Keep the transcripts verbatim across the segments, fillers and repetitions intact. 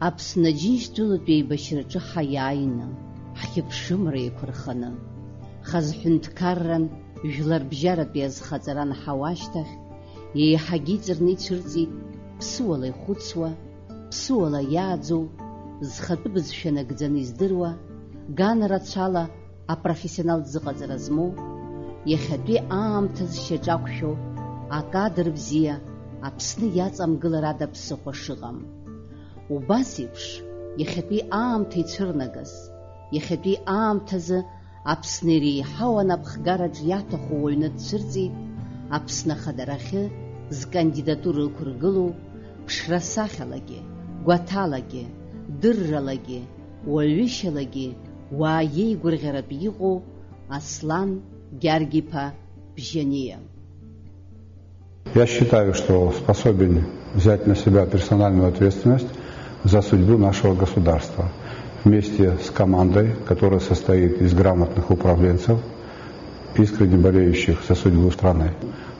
Аԥсны Аџьынџьтәылатә еибашьраҿы ҳаиааины, ҳхьыԥшымра еиқәырханы, хаз ҳәынҭқарран жәларбжьаратәи азхаҵара анҳауа ашьҭахь, еиҳагьы иҵарны ицәырҵит ԥсыуала ихәыцуа, ԥсыуала иааӡоу, зхатәы бызшәа нагӡаны издыруа, ган рацәала апрофессионалтә зыҟаҵара змоу, иахьатәи аамҭазы шьаҿақәшәо акадр бзиа Аԥсны иаҵамгылар ада ԥсыхәа шыҟам. Убас еиԥш, иахьатәи аамҭа ицәырнагаз, иахьатәи аамҭазы Аԥсны иреиҳау анапхгараҿ иаҭаху уаҩны дцәырҵит Аԥсны Ахадарахьы зкандидатура ықәыргылоу, ԥшра-сахьалагьы, гәаҭалагьы, дырралагьы, уаҩышьалагьы уаа иеигәырӷьаратә иҟоу Аслан Гьаргь-иԥа Бжьаниа. Я считаю, что способен взять на себя персональную ответственность за судьбу нашего государства. Вместе с командой, которая состоит из грамотных управленцев, искренне болеющих за судьбу страны,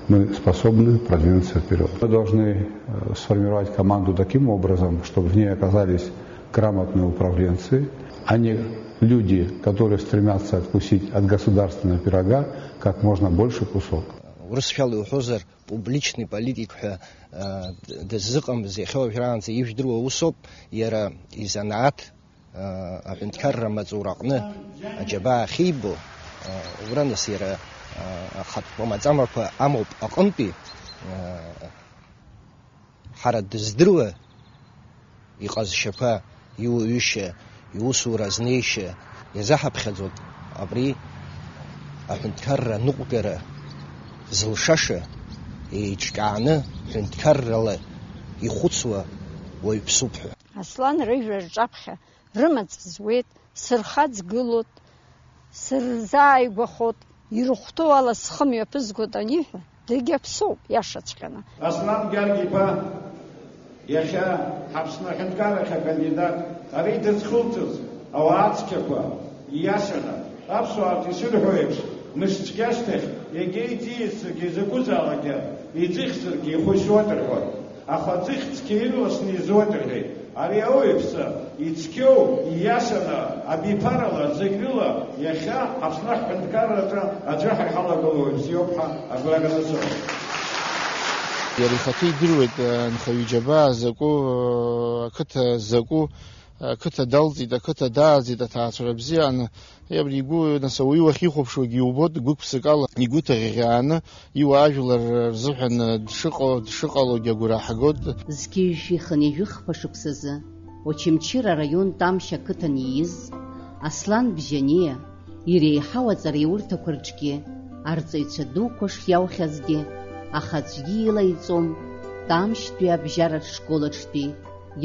мы способны продвинуться вперёд. Мы должны, э, сформировать команду таким образом, чтобы в ней оказались грамотные управленцы, а не люди, которые стремятся откусить от государственного пирога как можно больше кусок. Урысшәала иуҳәозар, публичный политик ҳәа, а, дыззыҟамыз, иахьа уажәраанӡа ижәдыруа усоуп, иара изанааҭ, а, аҳәынҭқарра амаҵураҟны аџьабаа ахьибо, а, убра нас иара, а, ахатә маҵамақәа амоуп аҟынтәи, а, ҳара дыздыруа иҟазшьақәа, иуаҩышьа, иусура азнеишьа иазаҳаԥхьаӡоит абри аҳәынҭқарра аныҟәгара зылшаша, еиҿкааны ҳәынҭқаррала ихәыцуа уаҩԥсуп ҳәа. Аслан рыжәра рҿаԥхьа рымаҵ зуеит, сырхаҵгылоит, сырзааигәахоит, ирыхәҭоу ала схы мҩаԥызгоит аниҳәа, дагьаԥсоуп, иашаҵәҟьаны. Аслан Гьаргь-иԥа иахьа Аԥсны аҳәынҭқаррахь акандидат, ари дызхылҵыз ауаа цқьақәа, ииашаны, аԥсуаа рҿы ишырҳәо еиԥш, мышцәгьа ашьҭахь егьа иӡиасыргьы, изакәызаалакгьы иӡыхьзаргьы ихәашьуеит рҳәоит. Аха аӡыхь цқьа ирласны изуеит рҳәеит. Ари ауаҩԥсы ицқьоу, ииашаны, абиԥарала, зегь рыла иахьа Аԥсны аҳәынҭқарраҿы аӡәы ҳаиҳалагылоу уаҩԥсы иоуп ҳәа агәра ганы сыҟоуп. Иара ихаҭа идыруеит, анхаҩы иџьабаа закәу, ақыҭа закәу, ақыҭа далҵит, ақыҭа дааӡеит, аҭаацәара бзиа ан-, Абри игәы, нас, ауаҩы уахьихәаԥшуагьы иубоит, гәык-ԥсыкала игәы ҭаӷьӷьааны, иуаажәлар рзыҳәан дшыҟоу, дшыҟалогьы агәра ҳгоит. Зқьи жәшәи хынҩажәи хԥа шықәсазы Очамчыра араион Тамшь ақыҭан ииз Аслан Бжьаниа иреиҳау аҵараиурҭақәа рҿгьы арҵаҩцәа дуқәа шиаухьазгьы, аха аӡәгьы илаиҵом Тамшьтәи абжьаратә школ аҿтәи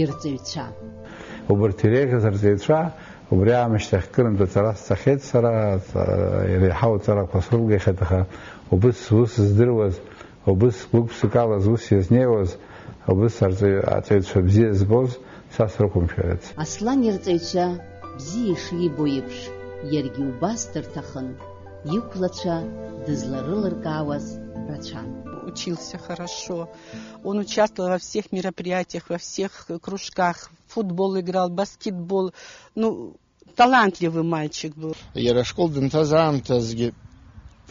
ирҵаҩцәа. Убарҭ иреиӷьыз арҵаҩцәа, убри аамышьҭахь кырынтә аҵара сҵахьеит сара, аҵа-, иреиҳау аҵарақәа срылгахьеит, аха убыс зус здыруаз, убыс гәык-ԥсыкала зус иазнеиуаз, убыс арҵаҩ-, аҵаҩцәа бзиа збоз са срықәымшәарц. Аслан ирҵаҩцәа бзиа ишибо еиԥш, иаргьы убас дырҭахын, иқәлацәа дызларылыркаауаз рацәан. Учился хорошо. Он участвовал во всех мероприятиях, во всех кружках. Футбол играл, баскетбол. Ну, талантливый мальчик был. Иара ашкол дынҭаз аамҭазгьы,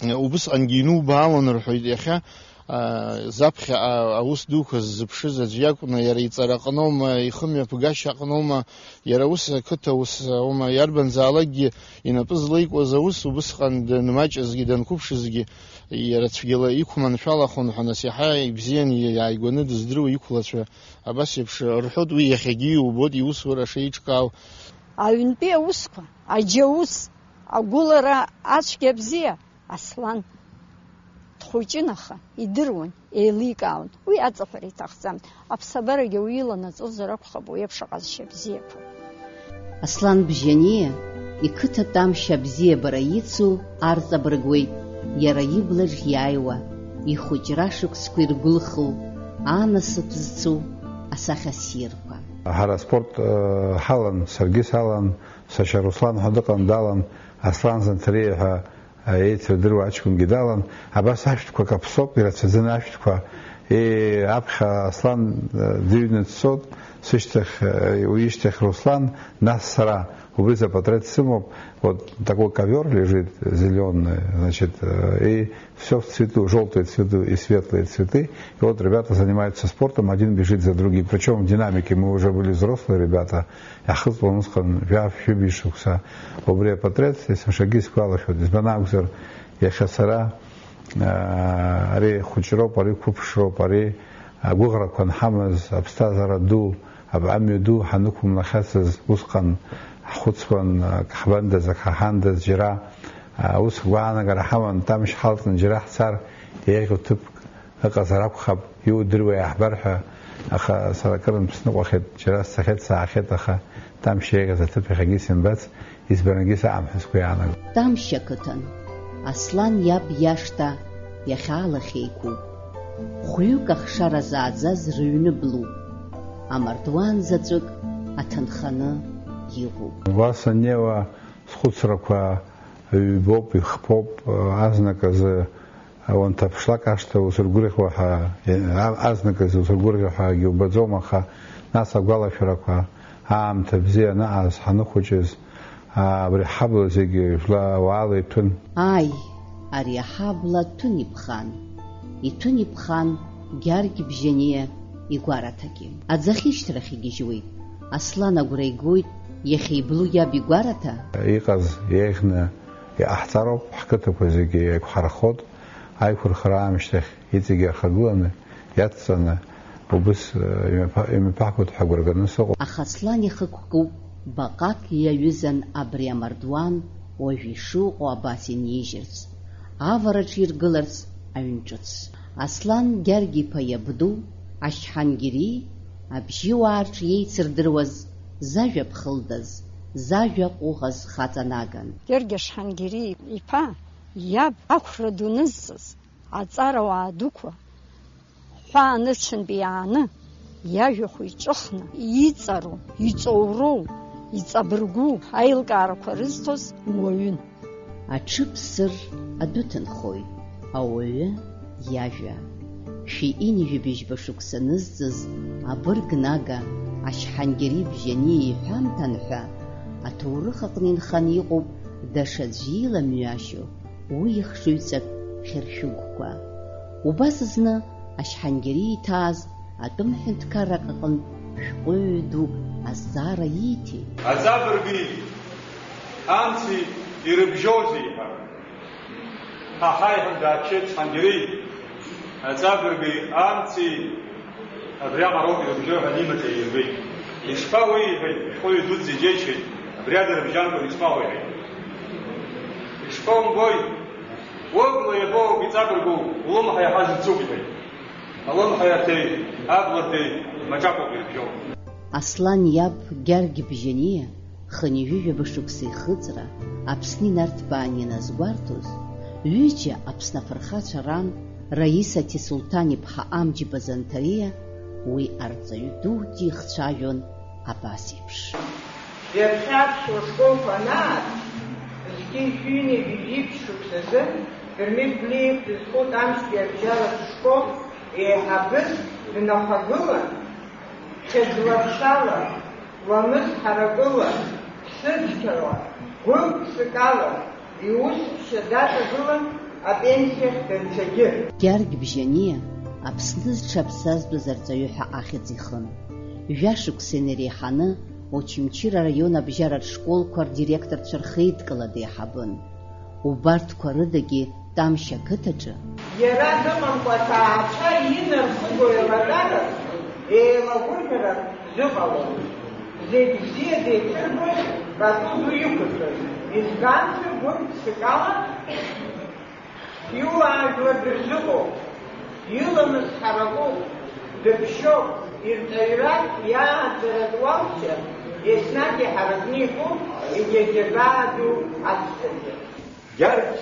э, убысҟангьы инубаалон рҳәоит. Иахьа, а, заԥхьаҟа аус дуқәа ззыԥшыз аӡә иакәны, иара иҵара аҟноума, ихымҩаԥгашьа аҟноума, иара ус ақыҭа ус аума, иарбанзаалакгьы инапы злеикуаз аус убысҟан данмаҷызгьы данқәыԥшызгьы, иара цәгьала иқәманшәалахон ҳәа, нас иаҳа ибзиан иааигәаны дыздыруа иқәлацәа. Абас еиԥш рҳәоит, уи иахьагьы иубоит иусура шеиҿкаау. Аҩнтәи аусқәа, аџьаус, агәылара ацәгьа бзиа, Аслан дхәыҷын, аха идыруан, еиликаауан. Уи аҵаҳәара иҭахӡам. Аԥсабарагьы ауаҩы иланаҵозар акәхап, уи еиԥш аҟазшьа бзиақәа. Аслан Бжьаниа иқыҭа Тамшь абзиабара ицу арҵабыргуеит иара иблаҿ иааиуа, ихәыҷра шықәсқәа иргәылху, анасыԥ зцу асахьа ссирқәа. Ҳара аспорт, э, ҳалан, саргьы салан, сашьа Руслан ҳәа дыҟан, далан, Аслан Занҭариа ҳәа, э, еицырдыруа аҷкәынгьы далан. Абас ашәҭқәа каԥсоуп, ирацәаӡаны ашәҭқәа, И аԥхьа Аслан, э, дыҩны дцот, сышьҭахь, э, уи ишьҭахь Руслан, нас сара. Убри запатреҭ сымоуп, вот такой ковёр лежит зелёный, значит, э, и всё в цвету, жёлтые цветы и светлые цветы. И вот ребята занимаются спортом, один бежит за другим. Причём в динамике, мы уже были взрослые ребята, иаҳхыҵуан усҟан жәаф-жәибжь шықәса. Убри апатреҭ есымшагьы исгәалашәоит, избан акәзар, иахьа сара, аа, ари хәыҷроуп, ари қәыԥшроуп, ари агәыӷрақәа анҳамаз, аԥсҭазаара ду, аб-, амҩа ду ҳанықәымлахьацыз, усҟан ҳхәыцуан, ак ҳбандаз, ак ҳаҳандаз, џьара, аа, ус агәаанагара ҳаман, Тамшь ҳалҵны џьара ҳцар, еиӷьу ҭыԥк ыҟазар акәхап, иудыруа иаҳбар ҳәа, аха сара акырынтә сныҟәахьеит, џьара сцахьеит, саахьеит, аха Тамшь еиӷьыз аҭыԥ иахьагьы исымбац, избарангьы саам ҳәа сгәы иаанагоит. Тамшь ақыҭан, Аслан иаб иашҭа иахьа алахьеиқәуп. Хәҩык ахшара зааӡаз рыҩны блуп. Амардуан заҵәык аҭынханы иҟоуп. Уа саннеиуа схәыцрақәа ҩбоуп, ихԥоуп, азнык азы уанҭаԥшлак ашҭа узыргәырӷьо ҳәа, а-, азнык азы узыргәырӷьо ҳәагьы убаӡом, аха нас агәалашәарақәа, аамҭа бзиа анаҟаз, ҳаныхәыҷыз, аа, абри ҳабла зегьы жәла уаала иҭәын. Ааи, ари аҳабла ҭәын иԥхан. Иҭәын иԥхан Гьаргь Бжьаниа игәараҭагьы. Аӡахьышьҭрахь игьежьуеит. Аслан агәра игоит иахьа иблу иаб игәараҭа. Иҟаз еиӷьны иҟаҳҵароуп, ҳқыҭақәа зегьы еиқәҳархот, аиқәырхара аамышьҭахь иҵегьы архагыланы, иацҵаны, убыс, э, имҩаԥа-, имҩаԥаҳгоит ҳәа агәра ганы сыҟоуп. Аха Аслан ихықәкуп, баҟак иаҩызан абри амардуан уажә ишыҟоу абас инижьырц, авараҿ иргыларц аҩн ҿыц. Аслан Гьаргь-иԥа иабду Ашьҳангьери абжьыуаа рҿы иеицырдыруаз, зажәа ԥхылдаз, зажәа ҟәыӷаз хаҵа наган. Гьаргь Ашьҳангьери-иԥа иаб ақәра ду нызҵаз, аҵарауаа дуқәа, ҳәаа нырцәынтәи иааны, иажәахә иҿыхны, иҵару, иҵоуроу, иҵабыргу аилкаарақәа рызҭоз уаҩын. Аҽы ԥсыр адәы ҭынхоит ауаҩы иажәа. Шәи ҩынҩажәи жәибжьба шықәса нызҵыз абырг нага Ашьҳангьери Бжьаниа иҳәамҭан ҳәа, аҭоурых аҟны инханы иҟоуп даҽаӡә иламҩашьо, уи ихшыҩҵак хьыршәыгәқәа. Убас зны Ашьҳангьери иҭааз атәым ҳәынҭқаррак аҟынтә шәҟәыҩҩы дук азҵаара ииҭеит. Аҵабырги амци ирыбжьоузеи ҳәа. Ҳа ҳаиҳәан дааччеит Ашьҳангьери. Аҵабырги амци абриаҟароуп ирыбжьоу ҳәа имаҵ аирбеит. Ишԥа уи, иҳәеит, шәҟәыҩҩы дуӡӡа иџьеишьеит, абри ада рыбжьамкәан ишԥаҟоу, иҳәеит. Ишԥаумбои, уыбла иабоу иҵабыргу, улымҳа иаҳа зыцуп, иҳәеит. Алымҳаиаҭеи аблаҭеи маҿаҟоуп ирыбжьоу. Аслан иаб Гьаргь Бжьаниа хынҩажәи жәаба шықәса ихыҵра Аԥсны инарҭбаан ианазгәарҭоз, ҩыџьа Аԥсны афырхацәа ран Раиса Ҭесулҭан-иԥҳа Амҷба Занҭариа уи арҵаҩы ду дихцәажәон абас еиԥш. Ҩаԥхьа аԥсуа школқәа анааҵ, зқьи жәибжьи шықәсазы Дырмит Гәлиев дызхәыц Амҷтәи абжьаратә школ еиҳабыс днахагылан, хьыӡла-ԥшала, ламыс ҳаракыла, ԥсыцқьала, гәык-ԥсыкала иусԥшьа даҵагылан апенсиахь данцагьы. Гьаргь Бжьаниа Аԥсны зҽаԥсазтәыз арҵаҩы ҳәа ахьӡ ихын. Жәашықәса инареиҳаны Очамчыра араион абжьаратә школқәа рдиректорцәа рхеидкыла деиҳабын. Убарҭқәа рыдагьы Тамшь ақыҭаҿы. Иара дыҟамкәа аҭаацәа инархыго еилаҵарак, еилагәырӷьарак зыҟалом. Зегь бзиа деицырбоит пату ду иқәырҵаз, избанзар гәык-ԥсыкала иуаажәлар дырзыҟоуп. Иламыс ҳаракуп, дыԥшьоуп, ирҵаҩратә, иааӡаратә уалшьа еснагь иҳаракны икуп егьа џьабаа ду аҵкысгьы. Гьаргь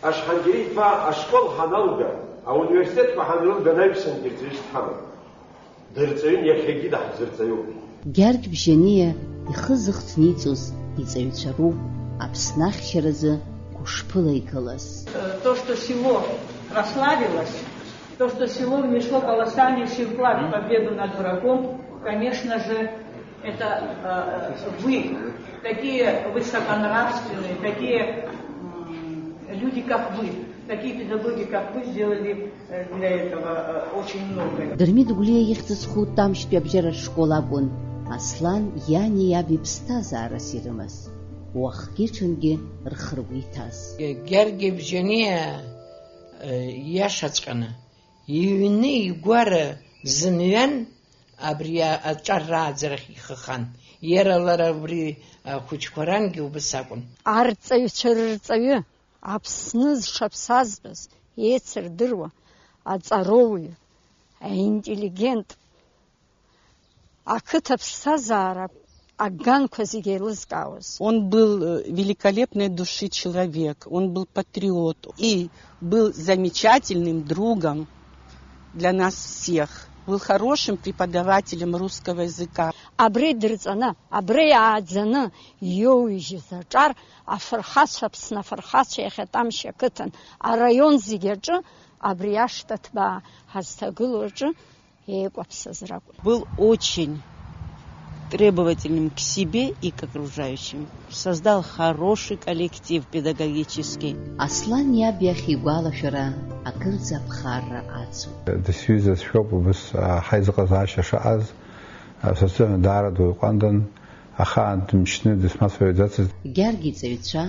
Ашҳангьери-иԥа ашкол ҳаналга, ауниверситетқәа ҳанрылга анаҩсангьы рҵаҩыс дҳаман. Дырҵаҩын, иахьагьы даҳзырҵаҩуп. Гьаргь Бжьаниа ихы зыхҭниҵоз иҵаҩцәа руп Аԥсны ахьчаразы гәышԥыла игылаз. То, что село прославилось, То, что село внесло колоссальнейший вклад в победу над врагом, конечно же, это э, вы, такие высоконравственные, такие м, люди, как вы, такие педагоги, как вы, сделали э, для этого э, очень многое. Дырмит Гәлиа ихьӡ зху Тамшьтәи абжьаратә школ акәын Аслан иани иаби ԥсҭазаарас ирымаз, уахгьы-ҽынгьы рхы ргәы иҭаз. Георги Бжьаниа, э, иашаҵәҟьаны, иҩны игәара зымҩан абри аҿар рааӡарахь ихы хан. Иара лара убри ахәыҷқәа рангьы убыс акәын. Арҵаҩцәа рырҵаҩы, Аԥсны зҽаԥсазтәыз, еицырдыруа, аҵароуаҩы, аинтеллигент, ақыҭа ԥсҭазаара аганқәа зегьы еилызкаауаз. Он был э, великолепной души человек, он был патриот и был замечательным другом для нас всех, был хорошим преподавателем русского языка. Абри дырҵаны, абри иааӡаны иоуижьыз аҿар афырхацәа, Аԥсны афырхацәа иахьатәамшь ақыҭан, араион зегь аҿы абри ашҭа ҭбаа ҳазҭагылоу аҿы еикәаԥсаз ракәын. Был очень требовательным к себе и к окружающим. Создал хороший коллектив педагогический. Аслан иаб иахь игәалашәара акырӡа аԥхарра ацуп. Дысҩыза сшәоуп убыс, а, ҳаизыҟазаашьа шаҟаз, а, са сзыҳәан даара дуаҩ ҟәандан, ахаан дымчны дысмацәажәаӡацызт. Гьаргь иҵаҩцәа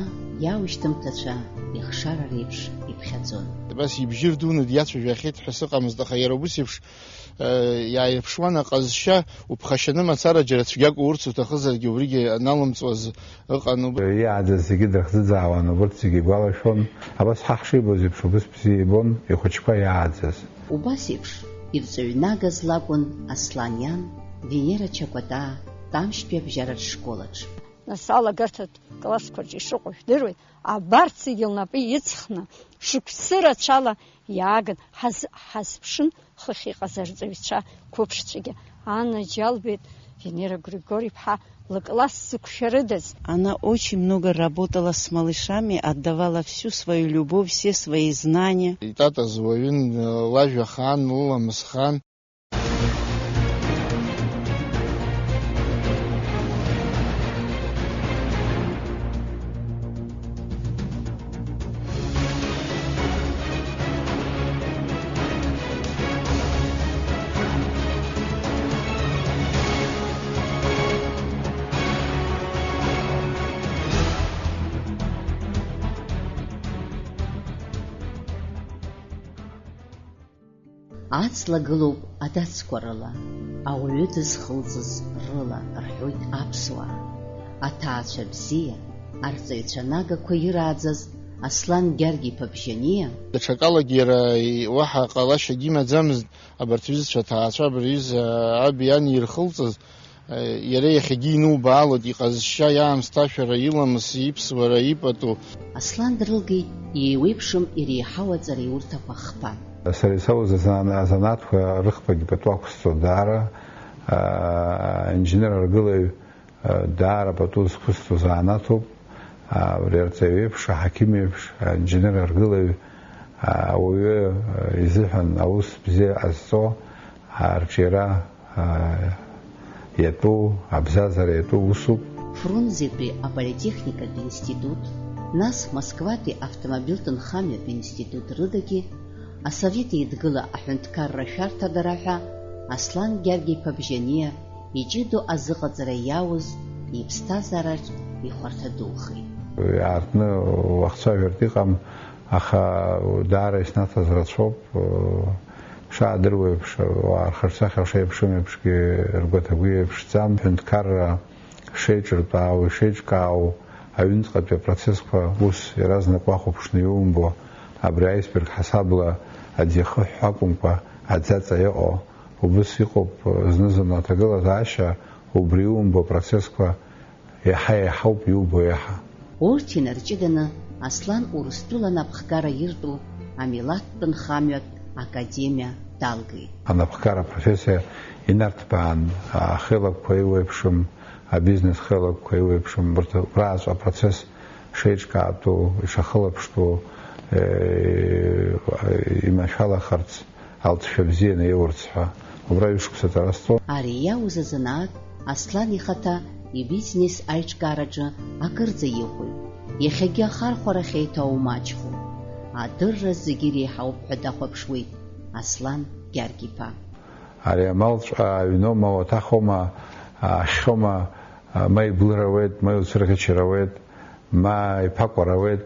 иаушьҭымҭацәа ихшара реиԥш иԥхьаӡон. Абас ибжьы рдуны диацәажәахьеит ҳәа сыҟамызт, аха иара убыс еиԥш, э, иааирԥшуан аҟазшьа, уԥхашьаны мацара џьара цәгьак уурц уҭахызаргьы, убригьы аналымҵуаз ыҟан. Иааӡаз зегьы дрыхӡыӡаауан, убырҭ зегьы игәалашәон. Абас ҳа ҳшибоз еиԥш, убыс бзиа ибон ихәыҷқәа иааӡаз. Убас еиԥш, ирҵаҩнагаз лакәын Аслан иан, Венера Чакәатаа, Тамшьтәи абжьаратә школаҿ. Нас алагарҭатә классқәа рҿы ишыҟоу жәдыруеит, абарҭ зегьы лнапы иҵхны, шықәсы рацәала иааган, ҳаз-, ҳазԥшын хыхь иҟаз арҵаҩцәа қәыԥшцәагьы. Анаџьалбеит Венера Григорьевна лыкласс зықәшәарыдаз. Она очень много работала с малышами, отдавала всю свою любовь, все свои знания. Итатаз уаҩын, лажәа хаан, лыламыс хаан. Аҵла гылоуп адацқәа рыла, ауаҩы дызхылҵыз рыла, рҳәоит аԥсуаа. Аҭаацәа бзиа, арҵаҩцәа нагақәа ирааӡаз Аслан Гьаргь-иԥа Бжьаниа. Даҽакалагьы иара уаҳа ҟалашьагьы имаӡамызт, абарҭ ҩызцәа аҭаацәа абри аҩыза аби ани ирхылҵыз. Иара иахьагьы инубаалоит иҟазшьа, иаамсҭашәара, иламыс, иԥсуара, ипату. Аслан дрылгеит, иеиуеиԥшым иреиҳау аҵараиурҭақәа хԥа. Сара исоуз азан-, азанааҭқәа рыхԥагьы пату ақәсҵо даара, аа, инженер аргылаҩ, аа, даара пату зқәысҵо занааҭуп. Абри арҵаҩ еиԥш, аҳақьым еиԥш, аинженер аргылаҩ, ауаҩы изыҳәан аус бзиа ҟазҵо, арҿиара иатәу, абзазара иатәу усуп. Фрунзетәи аполитехникатә институт, нас Москватәи автомобильтә нхамҩатә институт рыдагьы Асовет Еидгыла аҳәынҭқарра шәарҭадара ҳәа Аслан Гьаргь-иԥа Бжьаниа иҷыдоу азыҟаҵара иауз иԥсҭазаараҿ ихәарҭа духеит. Иаартны уахцәажәартә иҟам, аха даара иснаҭаз рацәоуп. Шаадыруа еиԥш, ауаа рхаҿсахьа шеиԥшым еиԥшгьы ргәаҭагәы еиԥшӡам. Ҳәынҭқарра шеиҿыртәаау, ишеиҿкаау, аҩныҵҟатәи апроцессқәа ус иаразнак уахәаԥшны иумбо, абри аисберг ҳасабла аӡы иахыҳәҳәо акәымкәа, аӡаҵа иҟоу, убыс иҟоуп зны-зынла аҭагылазаашьа, убри иумбо апроцессқәа еиҳа-еиҳауп иубо еиҳа. Урҭ инарҷыданы Аслан Урыстәыла анапхгара иртәу амилаҭтә нхамҩатә академиа далгеит. Анапхгара апрофессиа инарҭбаан, ахеилакқәа еиуеиԥшым, абизнес хеилакқәа еиуеиԥшым, урҭ рааҵәа апроцесс шеиҿкаатәу, ишахылаԥштәу, е, иманшәалахарц Алҵшәа бзианы иурц ҳәа, убра ҩышықәса ҵара сҵон. Ари иауз азанааҭ Аслан ихаҭа ибизнес аиҿкаараҿы акырӡа иҟоуп. Иахьагьы ахархәарахь еиҭа умаҷхо. Адырра зегьы иреиҳауп ҳәа дахәаԥшуеит Аслан Гьаргь-иԥа. Ари амалҵәҟьа аҩноума, уаҭахома, ахьхьоума, ма иблырауеит, ма илцәырӷьачарауеит, ма иԥакәарауеит.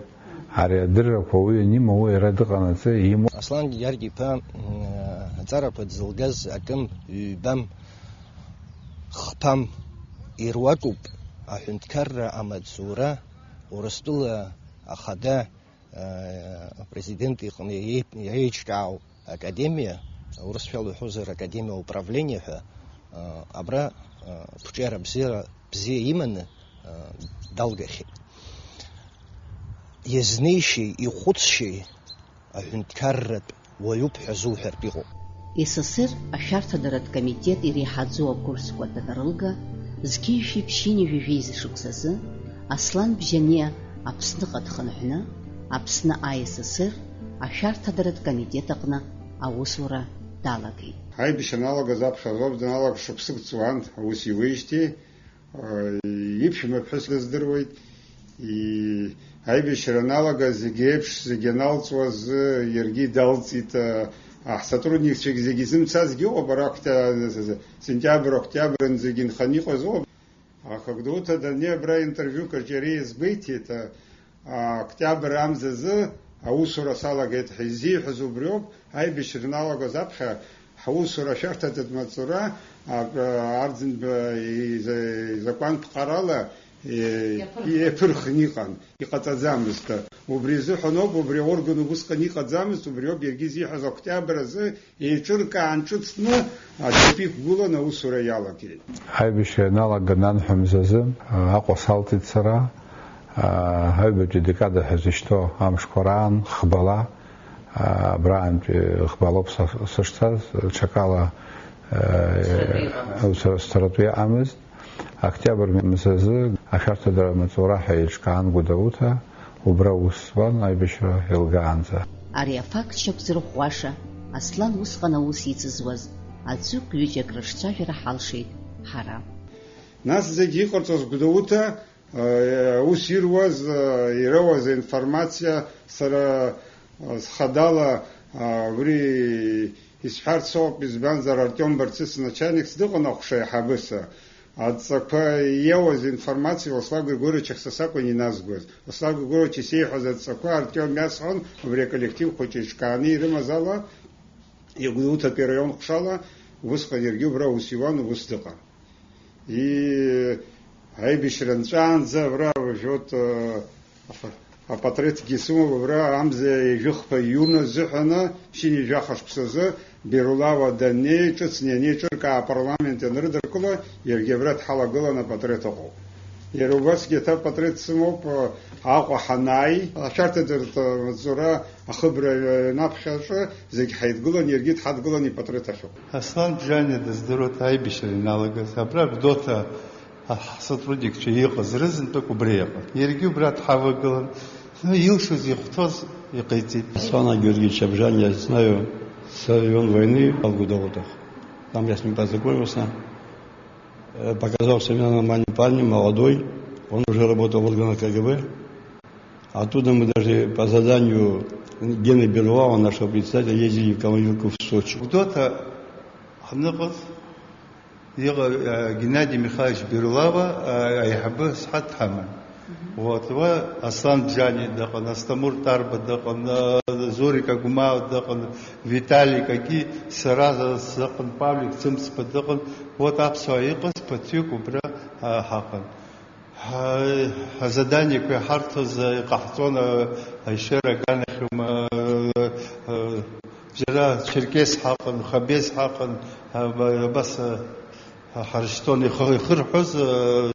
Ари адыррақәа уи анимоу, уи иара дыҟанаҵы имоу. Аслан Гьаргь-иԥа, м, аҵарақәа дзылгаз акым, ҩбам, хԥам ируакуп аҳәынҭқарра амаҵзура Урыстәыла ахада, а, апрезидент иҟны иеип-, иеиҿкаау академиа, урысшәала иҳәозар, академиа управление ҳәа, а, абра, а, қәҿиара бзиара, бзиа иманы, а, далгахьеит. Иазнеишьеи ихәыцшьеи аҳәынҭқарратә уаҩуп ҳәа зуҳәартә иҟоуп. С С Р ашәарҭадаратә комитет иреиҳаӡоу акурсқәа данрылга, зқьи жәшәи ԥшьынҩажәи жәеиза шықәсазы Аслан Бжьаниа Аԥсныҟа дхынҳәны, Аԥсны А С С Р ашәарҭадаратә комитет аҟны аусура далагеит. Аибашьра аналагаз аԥхьа азоуп даналага, шықәсык ҵуан аус иуеижьҭеи, Иԥшәма ԥҳәыс дыздыруеит, и-, аибашьра аналага зегь еиԥш, зегь аналҵуаз, иаргьы далҵит, а, ҳсотрудникцәагь зегь изымцазгьы ыҟоуп, ара октя-, сентиабр, октиабр зегь инханы иҟаз ыҟоуп. Аха Гәдоуҭа даннеи абра интервиук аҿы иара иазгәеиҭеит, а, Октиабр амзазы аусура салагеит ҳәа изиҳәаз убриоуп, аибашьра ианалагоз аԥхьа ҳусура ашәарҭадаратә маҵзура, а, Арӡынба иза-, изакәантә ҟарала, е, иаԥырхын. Иаԥырхын иҟан, иҟаҵаӡамызт. Убри азыҳәан ауп, убри аорган убысҟан иҟаӡамызт, убри ауп иаргьы изиҳәаз, октиабр азы еиҿыркаан ҿыцны аӡатәы иқәгылан аусура иалагеит. Аибашьра ианалага ананҳәа мзазы, а, Аҟәа салҵит сара, а, аҩбатәи декада ҳәа зышьҭоу амшқәа раан хбала, а, абраантәи хбалоуп са, сышцаз, ҽакала, а, сцаратәы иҟамызт. Сцаратәы иҟамызт. Октиабр мзазы ашәарҭадара амаҵура ҳәа еиҿкаан Гәдоуҭа, убра аус зуан аибашьра еилгаанӡа. Ари афакт шьақәзырӷәӷәаша, Аслан усҟан аус ицызуаз аӡәык-ҩыџьак рыҿцәажәара ҳалшеит ҳара. Нас зегьы иҟарҵоз Гәдоуҭа, э, аус ируаз, э, ироуаз аинформациа сара, э, схадала, э, убри исҳәарц ауп, избанзар, Артиом Барцыц начальникс дыҟан аҟәша аиҳабыса. Адҵақәа иоуаз информациа Владислав Григорьевич ахь са сакәын иназгоз. Владислав Григорьевич исеиҳәаз адҵақәа Артиом иасҳәон, убри аколлектив хәыҷы иҿкааны ирымаз ала, Гәдоуҭатәи араион ҟәшала, усҟан иаргьы убра аус иуан, ус дыҟан. И-, аибашьра нҵәаанӡа абра уажәоит, э, аф-, апатреҭгьы сымоуп, абра амза ҩажәихԥа иуны азыҳәаны, ԥшьынҩажәаха шықәсазы Бирулава даннеи, ҿыцны ианеиҿыркаа апарламент ианрыдыркыла, иаргьы абра дҳалагылан апатреҭ ыҟоуп. Иара убасгьы аҭак апатреҭ сымоуп, э, Аҟәа ҳанааи, ашәарҭадаратә маҵзура ахыбра ианаԥхьаҿы зегь ҳаидгылан, иаргьы дҳадгылан ипатреҭ ахьыҟоу. Аслан Бжьаниа дыздыруеит аибашьра ианалагаз, абра Гәдоуҭа ҳсотрудникцәа иҟаз рызынтәык убра иҟан. Иаргьы убра дҳавагылан, ну, илшоз, ихәҭоз иҟаиҵеит. Аслана Георгиевича Бжьаниа я знаю с времён войны в Гудоутах. Там я с ним познакомился. Э, показался мне нормальным парнем, молодой. Он уже работал в органах К Г Б. Оттуда мы даже по заданию Гены Берлауа, нашего председателя, ездили в командировку в Сочи. Гәдоуҭа ҳныҟәаз, иҟа-, э, Геннадий Михайлович Берлауа, э, аиҳабы сҳәа дҳаман. Мгм. Вот, уа Аслан Бжьаниа дыҟан, Асҭамыр Тарба дыҟан, э, Зурик Агәмаа дыҟан, Виталий Каки, сара сзыҟан, Павлик Цымцба дыҟан. Вот аԥсуаа иҟаз ԥыҭҩык убра, э, ҳаҟан. Ҳа-, ҳазаданиақәа иҳарҭоз иҟаҳҵон, а-, Аишер аганахьоума, а-, а-, џьара Черкес ҳаҟан, Хабез ҳаҟан, а-, ба-, абас, а-, ҳаршьҭуан, ихы-, ихырҳәоз, а-,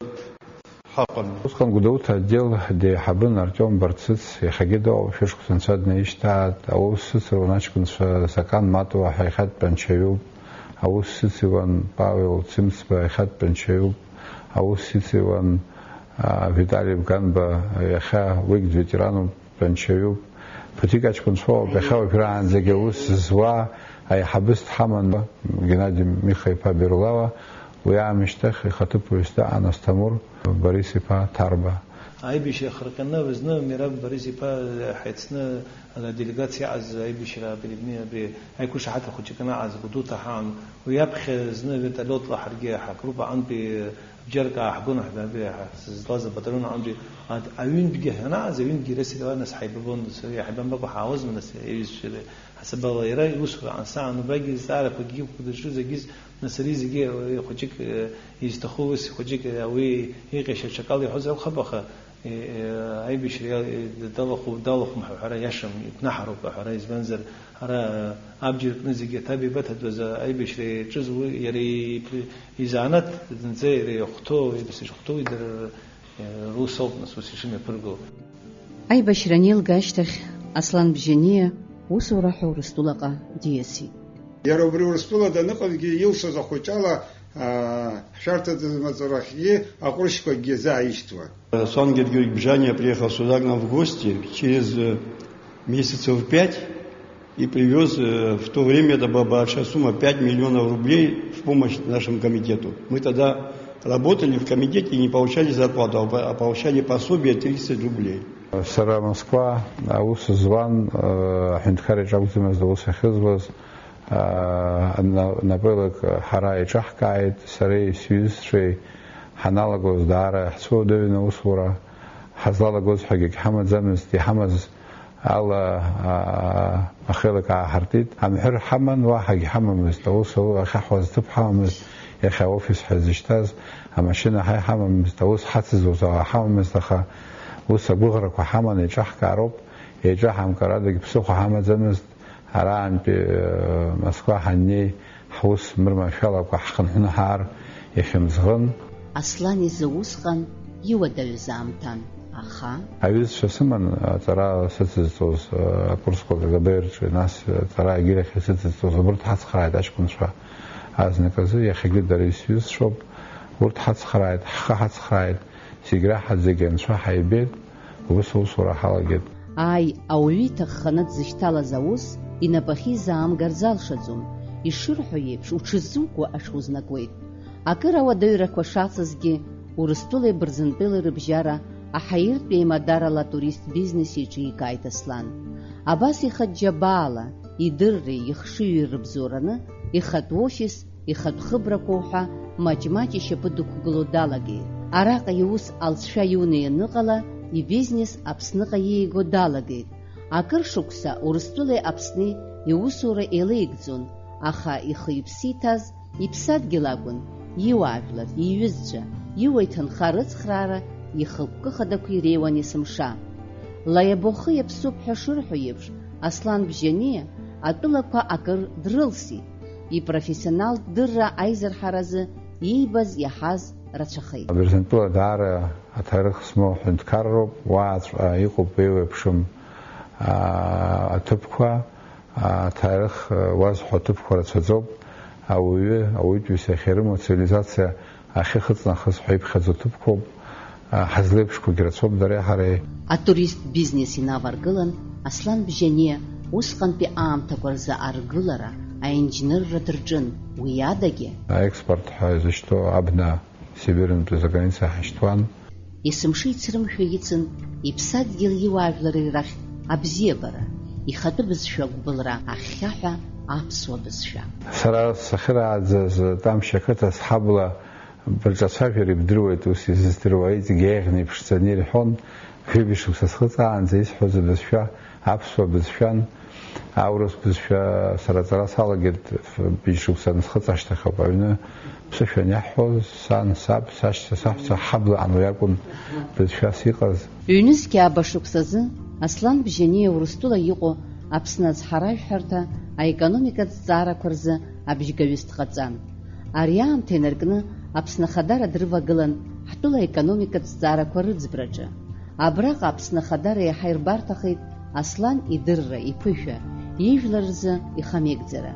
ҳаҟан. Усҟан Гәдоуҭа отдел деиҳабын Артиом Барцыц, иахьагьы дыҟоуп, шәышықәса анцәа днаишьҭааит, аус сыцыруан аҷкәынцәа Закан Матуа ҳәа иахьатәи анчаҩуп, аус сыциуан Павел Цымцба, иахьатәи анчаҩуп. Аус ициуан, а, Витали Бганба, иахьа уигь дветерануп, дәанчаҩуп. Ԥыҭҩык аҷкәынцәоуп, иахьа уажәраанӡагьы аус зуа, Аиҳабыс дҳаман Геннади Миха-иԥа Берлауа, уи аамышьҭахь ихаҭыԥуаҩыс дыҟан Асҭамыр Борис-иԥа Ҭарба. Аибашьра ахырҟьаны зны Мераб Борис-иԥа ҳаицны аделегациа иааз аибашьра абри, абри аиқәышаҳаҭра хәыҷык анаҟаз Гәдоуҭа ҳаан, уи аԥхьа зны вертолиотла ҳаргьы ҳгруппа аҟынтәи бџьарк ааҳгон, ҳбамбеи ҳа сызлаз абаталион аҟынтәи ад-, аҩынтәгьы ҳанааз, аҩынтәгьы иара сара нас ҳаибабон, сара иаҳбамбакәа ҳаауазма, нас иаҩызцәа ҳасабала иара иусура ансаан, убрагьы зҵаарақәагьы даҿу зегьы, нас ари зегьы, э, хәыҷык, э, изҭаху ус хәыҷык, э, уи иҟьашьа аҽакала иҳәозар акәхап, аха, э, э, аибашьра иал-, э, далахәу-, далахәым ҳәа аҳәара иашам, игәнаҳароуп аҳәара, избанзар, ара, э, абџьар кны зегьы аҭабиабаҭатәыз аибашьра иаҿыз уи иара ипри-, изанааҭ зынӡа иара ихәҭоу, ибасышхәҭоу идырра, э, рус ауп, нас, ус ишымҩаԥырго. Аибашьра анеилга ашьҭахь Аслан Бжьаниа усура ҳәа Урыстәылаҟа диасит. Иара убри Урыстәыла даныҟазгьы илшоз ахәыҷала, аа, ҳшәарҭаӡамаҵарахьгьы аҟәрышьқәакгьы азааишьҭуан. Аслан Георгиевич Бжьаниа приехал сюда к нам в гости через, э, месяцев пять и привёз, э, в то время это была большая сумма, пять миллионов рублей в помощь нашему комитету. Мы тогда работали в комитете и не получали зарплату, а по-, а получали пособие тридцать рублей. Сара Москва аус зуан, э, аҳәынҭқарра иаҿ акәӡамызт аус ахьызуаз, э, на-, напеилак ҳара еиҿаҳкааит, сареи сҩызцәеи ҳаналагоз даара иаҳцәуадаҩын аусура, ҳазлалагоз ҳәагьы ҳамаӡамызт, иҳамаз ала, аа, ахеилак ааҳартит. Амҳәыр ҳаман, уаҳагь ҳамамызт. Аус ахьаҳуаз аҭыԥ ҳамамызт. Иахьа аофис ҳәа изышьҭаз амашьына ҳа иҳамамызт. Аус ҳацызуаз ауаа ҳамамызт, аха ус агәыӷрақәа ҳаман еиҿаҳкаароуп. Еиҿаҳамкәа радагь ԥсыхәа ҳамаӡамызт. Араантәи, э, Москва ҳаннеи, ҳус мырманшәалакәа ҳхынҳәны ҳаар ихьымӡӷын. Аслан изы усҟан иуадаҩыз аамҭан, аха. Аҩызцәа сыман, аҵара сыцызҵоз, э, акурсқәа КГБ рҿы, нас, э, аҵара агьырахь исыцызҵоз, убырҭ ҳацхрааит аҷкәынцәа. Азныказы иахьагьы дара исҩызцәоуп, урҭ ҳацхрааит, ҳхы ҳацхрааит, зегь раҳа зегь анцәа ҳаибеит, ус аусура ҳалагеит. Ааи, ауаҩы иҭахханы дзышьҭалаз аус инапахьы изаамгар залшаӡом, ишырҳәо еиԥш, уҽыззумкуа аҽузнакуеит. Акыр ауадаҩрақәа шацызгьы, Урыстәылеи Бырзентәылеи рыбжьара аҳаиртә еимадарала атуристтә бизнес еиҿикааит Аслан. Абас ихатә џьабаала, идырреи ихшыҩи рыбзоураны, ихатә офис, ихатә хыбрақәа уҳәа маҷ-маҷ ишьапы дықәгыло далагеит. Араҟа иус алҵшәа иуны ианыҟала, ибизнес Аԥсныҟа иеиго далагеит. Акыр шықәса Урыстәылеи Аԥсни иусура еилеигӡон, аха ихы-иԥсы иҭаз иԥсадгьыл акәын, иуаажәлар, иҩызцәа, иуа иҭынха рыцхраара ихықәкы хадақәа иреиуан есымша. Лаиабохы иаԥсуп ҳәа шырҳәо еиԥш, Аслан Бжьаниа атәылақәа акыр дрылсит. Ипрофессионалтә дырра аизырҳаразы иибаз иаҳаз рацәахеит. Абырзантәыла даара аҭоурых змоу ҳәынҭқарроуп, уааҵәҟьа иҟоуп еиуеиԥшым, аа, аҭыԥқәа, аа, аҭоурых, уазҳәо аҭыԥқәа рацәаӡоуп, ауаҩы, ауаҩытәыҩса иахьа ирымоу ацивилизациа ахьы хыҵнахыс ҳәа иԥхьаӡоу ҭыԥқәоуп, ҳазлеиԥшқәагь рацәоуп дареи ҳареи. Атуристтә бизнес инаваргылан Аслан Бжьаниа усҟантәи аамҭақәа рзы аргылара, аинџьнырра дырҿын, уи адагьы. Аекспорт ҳәа изышьҭоу абна Сибирынтәи заграница ҳашьҭуан. Есымша ицрымшәо ицын иԥсадгьыл иуаажәлари рахь абзиабара, ихатәы бызшәа агәбылра ахьхьаҳәа аԥсуа бызшәа. Сара сахьырааӡаз Тамшь ақыҭа сҳабла Бырҿацәажәар ибдыруеит, ус изыздыруа иҵегь еиӷьны иԥшӡаны ирҳәон, жәибжь шықәса схыҵаанӡа исҳәоз абызшәа аԥсуа бызшәан, аурыс бызшәа сара аҵара салагеит, бжь шықәса анысхыҵ ашьҭахь ауп аҩны ԥсышәа аниаҳҳәоз, сан, саб, сашьцәа, саҳәса, ҳаблаҟан уи акәын бызшәас иҟаз. Ҩнызқьи ааба шықәсазы Аслан Бжьаниа Урыстәыла иҟоу Аԥсны ацҳаражәҳәарҭа аекономикатә зҵаарақәа рзы абжьгаҩыс дҟаҵан. Ари аамҭа инаркны Аԥсны Ахадара дрывагылан ҳтәыла аекономикатә зҵаарақәа рыӡбраҿы. Абраҟа Аԥсны Ахадара иаҳа ирбарҭахеит Аслан идырра, иԥышәа, ижәлар рзы ихамеигӡара.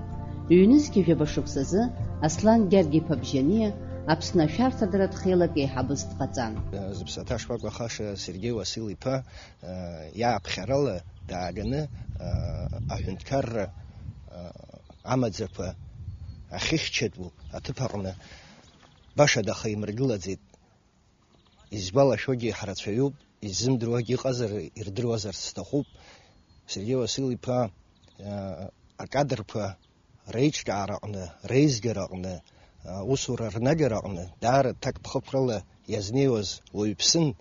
Ҩнызқьи жәаба шықәсазы Аслан Гьаргь-иԥа Бжьаниа Аԥсны ашәарҭадаратә хеилак еиҳабыс дҟаҵан. Зыԥсаҭа шкәакәа хаша Сергеи Уасил-иԥа, э, иааԥхьарала дааганы, э, аҳәынҭқарра, э, амаӡақәа ахьыхьчатәу аҭыԥ аҟны баша даха имыргылаӡеит. Изгәалашәогьы ҳрацәаҩуп, иззымдыруагьы ыҟазар, ирдыруазарц сҭахуп. Сергеи Васил-иԥа, э, акадрқәа реиҿкаараҟны, реизгараҟны, аусура рнагараҟны даара ҭакԥхықәрала иазнеиуаз уаҩԥсын,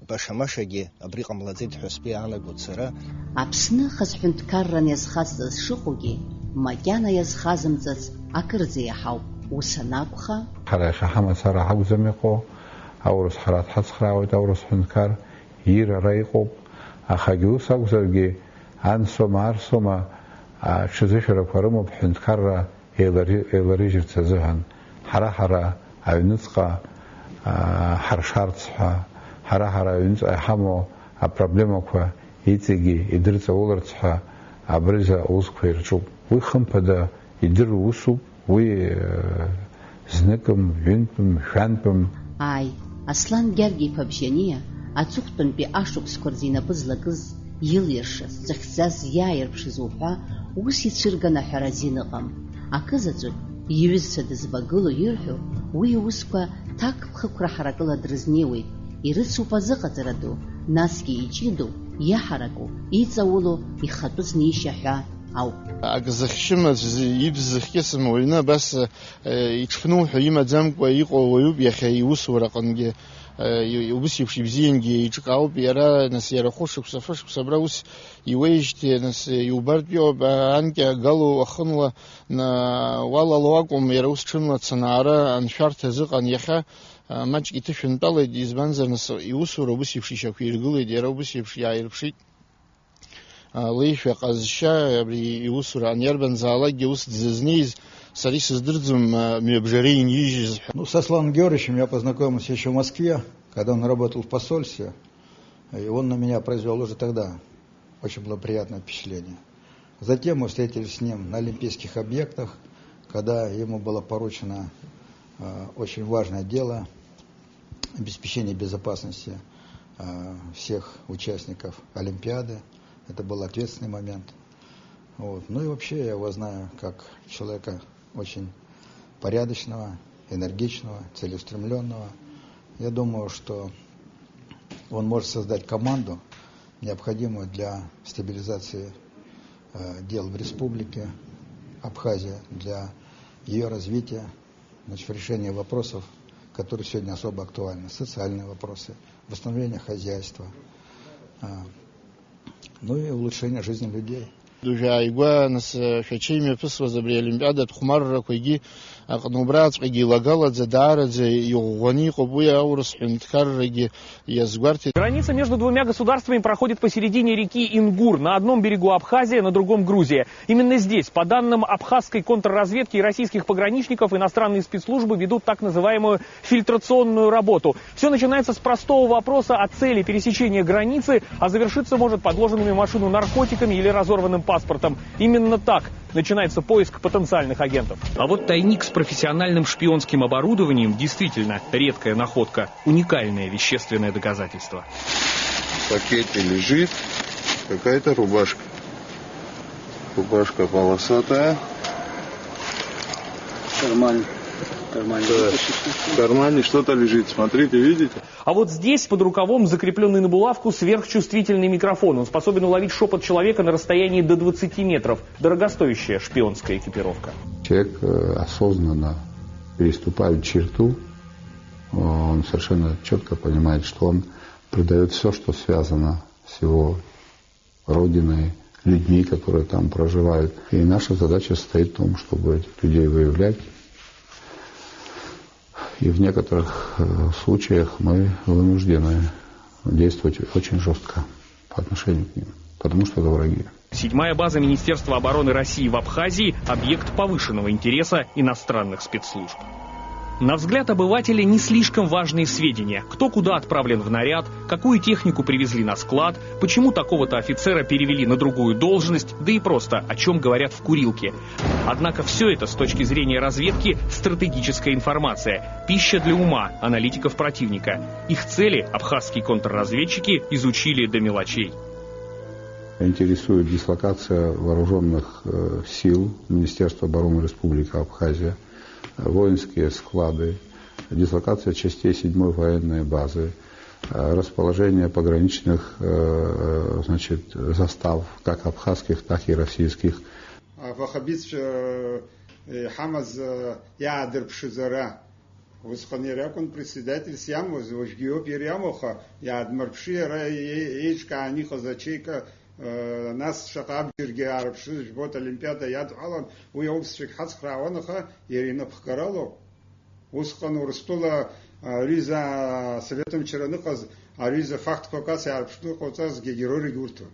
баша-машагьы абри ҟамлаӡеит ҳәа сгәы иаанагоит сара. Аԥсны хаз ҳәынҭқарран иазхазҵаз шыҟоугьы, макьана иазхазымҵац акырӡа иаҳауп, ус анакәха. Ҳара иахьа ҳамацара ҳакәӡам иҟоу, аурыс ҳара дҳацхраауеит, аурыс ҳәынҭқар, ир ара иҟоуп, ахагьы ус акәзаргьы, ансома, арсома, аҽазышәарақәа рымоуп ҳәынҭқарра еилари-, еиларыжьырц азыҳәан, ҳара-ҳара аҩныҵҟа, аа, ҳаршарц ҳәа, ҳара-ҳара аҩныҵҟа иҳамоу апроблемақәа иҵегьы идырҵауларц ҳәа абрыза аусқәа ирҿуп. Уи, хымԥада, идыру усуп, уи, э, зныкым, ҩынтәым, шәантәым. Ааи, Аслан Гьаргь-иԥа Бжьаниа аҵыхәтәантәи ашықәсқәа рзы инапы злакыз, илиршаз, зыхьӡаз, иааирԥшыз уҳәа, ус ицәырган аҳәара азин ыҟам. Акызаҵәык, иҩызцәа дызвагылоу ирҳәо, уи иусқәа ҭакԥхықәра ҳаракыла дрызнеиуеит, ирыцуп азыҟаҵара ду, насгьы иҷыдоу, иаҳараку, иҵаулоу, ихатәы знеишьа ҳәа ауп. Ак зыхьшьымыз, ибз зыхькьысым уаҩны абас, э, иҽԥнуҳәа имаӡамкәа иҟоу уаҩуп иахьа иусураҟынгьы, э, и-, ус еиԥш ибзиангьы иҿкаауп иара, нас, иара хәышықәса, фышықәса абра ус иуеижьҭеи, нас, иубартә иҟоуп, а, анкьа гало уахынла, на, уалало акәым, иара ус ҽынла цанаара аншәарҭа азыҟан иахьа, а, маҷк иҭышәынтәалеит, избанзар, нас, иусура убыс еиԥш ишьақәиргылеит, иара убыс еиԥш иааирԥшит. А, леишәа ҟазшьа, абри иусура аниарбанзаалакгьы ус дзызнеиз, сара исыздырӡом, а, мҩабжара инижьыз ҳәа. Ну, с Асланом Георгиевичем я познакомился ещё в Москве, когда он работал в посольстве, и он на меня произвёл уже тогда очень благоприятное впечатление. Затем мы встретились с ним на олимпийских объектах, когда ему было поручено, э, очень важное дело, обеспечение безопасности, э, всех участников Олимпиады. Это был ответственный момент. Вот. Ну и вообще я его знаю как человека очень порядочного, энергичного, целеустремлённого. Я думаю, что он может создать команду, необходимую для стабилизации, э, дел в республике Абхазия, для её развития, значит, решения вопросов, которые сегодня особо актуальны, социальные вопросы, восстановление хозяйства, э, ну и улучшение жизни людей. Уажәааигәа, нас, шәача имҩаԥысуаз абри Олимпиадатә хәмаррақәагьы аҟны убраҵәҟьагьы илагалаӡа, даараӡа иӷәӷәаны иҟоуп, уи аурыс ҳәынҭқаррагьы иазгәарҭеит. Граница между двумя государствами проходит посередине реки Ингур. На одном берегу Абхазия, на другом Грузия. Именно здесь, по данным абхазской контрразведки и российских пограничников, иностранные спецслужбы ведут так называемую фильтрационную работу. Всё начинается с простого вопроса о цели пересечения границы, а завершиться может подложенными в машину наркотиками или разорванным паспортом. Именно так начинается поиск потенциальных агентов. А вот тайник с профессиональным шпионским оборудованием действительно редкая находка, уникальное вещественное доказательство. В пакете лежит какая-то рубашка. Рубашка полосатая. Карман. Карман. Да. В кармане что-то лежит. Смотрите, видите? А вот здесь под рукавом закреплённый на булавку сверхчувствительный микрофон. Он способен уловить шёпот человека на расстоянии до двадцати метров. Дорогостоящая шпионская экипировка. Человек, э, осознанно переступает черту. Он совершенно чётко понимает, что он предаёт всё, что связано с его родиной, людьми, которые там проживают. И наша задача состоит в том, чтобы этих людей выявлять. И в некоторых, э, случаях мы вынуждены действовать очень жёстко по отношению к ним, потому что это враги. Седьмая база Министерства обороны России в Абхазии — объект повышенного интереса иностранных спецслужб. На взгляд обывателя не слишком важные сведения: кто куда отправлен в наряд, какую технику привезли на склад, почему такого-то офицера перевели на другую должность, да и просто, о чём говорят в курилке. Однако всё это, с точки зрения разведки, стратегическая информация, пища для ума аналитиков противника. Их цели абхазские контрразведчики изучили до мелочей. Интересует дислокация вооружённых, э, сил Министерства обороны Республики Абхазия, э, воинские склады, дислокация частей седьмой военной базы, э, расположение пограничных, э, значит, застав, как абхазских, так и российских. Авахабицәа, э, иҳамаз, э, иаадырԥшыз ара. Усҟан иара акәын председательс иамоз, уажәгьы иоуп иара иамоу, аха иаадмырԥши, иара е-, еиҿкаан иҟаз ачеика, э, нас шаҟа абџьаргьы аарԥшны жәбоит, олимпиада иадҳәалан, уи аусзуҩык ҳацхраауан, аха иара инапхгаралоуп. Усҟан Урыстәыла, э, аҩыза асовет мчра аныҟаз, аҩыза фактқәак ас иаарԥшны иҟауҵазгьы агерои регьы урҭон.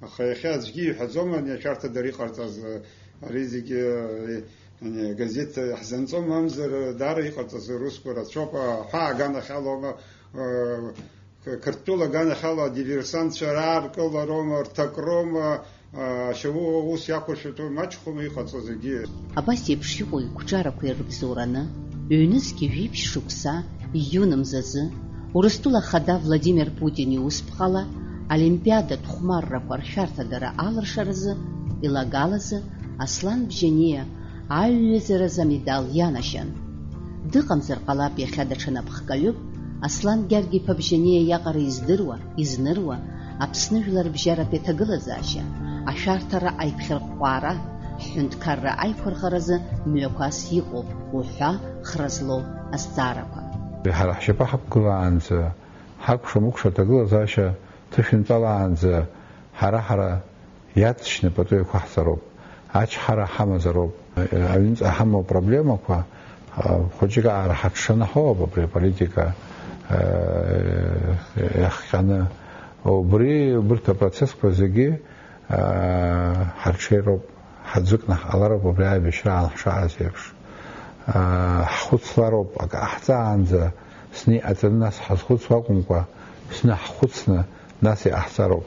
Аха иахьа аӡәгьы иҳәаӡом ани ашәарҭа дара иҟарҵаз, ари зегьы, ани, газеҭ ҳзанҵом, мамзар даара иҟарҵаз русқәа рацәоуп, аҳәаа аганахьалоума, ы, Қ-, Қырҭтәыла аганахьала адиверсантцәа раартәалароума, рҭакроума, ы, ашьауу ус иақәыршәатәу маҷхома иҟарҵо зегьы. Абас еиԥш иҟоу игәҿарақәа ирыбзоураны, ҩнызқьи жәиԥшь шықәса июн мзазы, Урыстәыла Ахада Владимир Путин иусԥҟала Олимпиадатә хәмаррақәа ршәарҭадара алыршаразы илагалазы Аслан Бжьаниа аҩ-ҩызаразы амедал ианашьан. Дыҟамзар ҟалап иахьа даҽа напхгаҩык, Аслан Гьаргь-иԥа Бжьаниа иаҟара издыруа, изныруа, Аԥсны жәларбжьаратәи аҭагылазаашьа, ашәарҭара аиԥхьырҟәҟәаара, ҳҳәынҭқарра аиқәырхаразы мҩақәас иҟоуп уҳәа хра злоу азҵаарақәа. Ҳара ҳшьапы ҳақәгылаанӡа, ҳакәша-мыкәша аҭагылазаашьа ҭышәынтәалаанӡа, ҳара-ҳара иаҵшьны пату еиқәаҳҵароуп, ачҳара ҳамазароуп. Аҩныҵҟа ҳамоу проблемақәа, а, хәыҷык аара ҳаҽшаны ҳоуп абри аполитика, а, иахҟьаны. Убри, убырҭ апроцессқәа зегьы, а, ҳарҽеироуп, ҳаӡәыкны ҳҟалароуп убри аибашьраан ҳшааз еиԥш. А, ҳхәыцлароуп, акы ҟаҳҵаанӡа, зны иҟаҵаны нас ҳазхәыцуа акәымкәа, зны ҳхәыцны, нас иҟаҳҵароуп.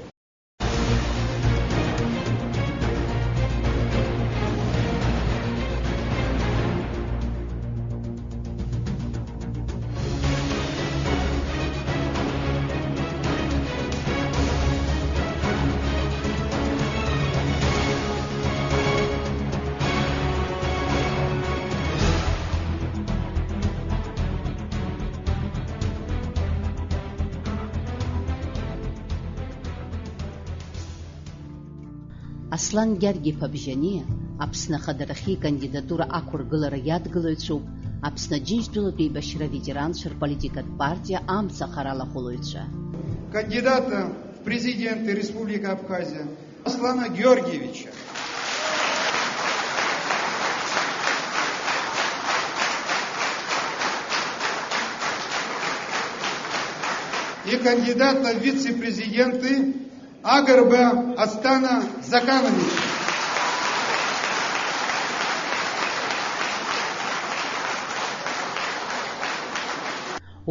Аслан Гьаргь-иԥа Бжьаниа Аԥсны ахадарахьы икандидатура ақәыргылара иадгылаҩцәоуп Аԥсны Аџьынџьтәылатә еибашьра аветеранцәа рполитикатә партиа амца ахарала ахәылаҩцәа. Кандидата в президенты Республики Абхазия Аслана Георгиевича и кандидата в вице-президенты Агрба Астана Заканович.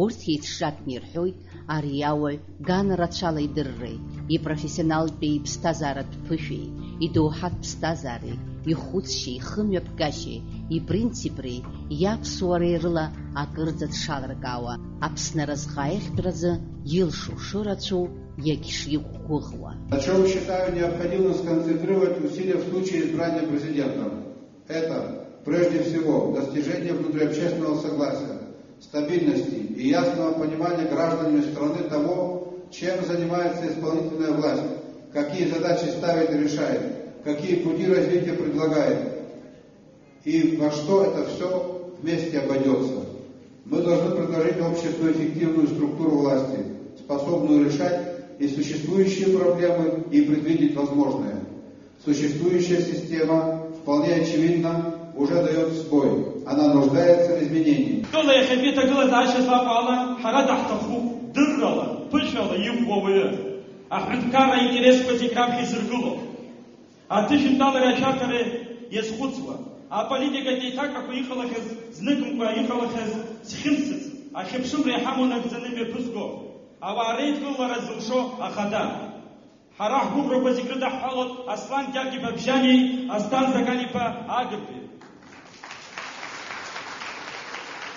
Урҭ еицҿакны ирҳәоит ари ауаҩ ганрацәала идырреи, ипрофессионалтәи иԥсҭазааратә ԥышәеи, идоуҳатә ԥсҭазаареи, ихәыцшьеи, ихымҩаԥгашьеи, ипринципреи, иаԥсуареи рыла акырӡа дшалыркаауа, Аԥсны аразҟы аиӷьтәразы илшо шырацәоу, иагьшиқәгәыӷуа. На чем считаю необходимым сконцентрировать усилия в случае избрания президентом? Это, прежде всего, достижение внутриобщественного согласия, стабильности и ясного понимания гражданами страны того, чем занимается исполнительная власть, какие задачи ставит и решает, какие пути развития предлагает и во что это всё вместе обойдётся. Мы должны предложить обществу эффективную структуру власти, способную решать и существующие проблемы, и предвидеть возможные. Существующая система, вполне очевидно, уже даёт сбой. Она нуждается в изменении. Тәыла иахьатәи аҭагылазаашьа злаҟоу ала, ҳара даҳҭахуп дыррала, ԥышәала иӷәӷәоу ауаҩы. Аҳәынҭқарра аинтересқәа зегь раԥхьа изыргыло. Аҭышәынтәалареи ашәарҭареи иазхәыцуа, аполитикатә еиҭакрақәа иҟалахьаз, зныкымкәа иҟалахьаз зхьымсыц, ахьыԥшымра иҳамоу нагӡаны имҩаԥызго, ауаа реидкылара зылшо ахада. Ҳара ҳгәыӷрақәа зегь рыдаҳҳәалоит Аслан Гьаргь-иԥа Бжьаниеи Асҭан Закан-иԥа Агрбеи.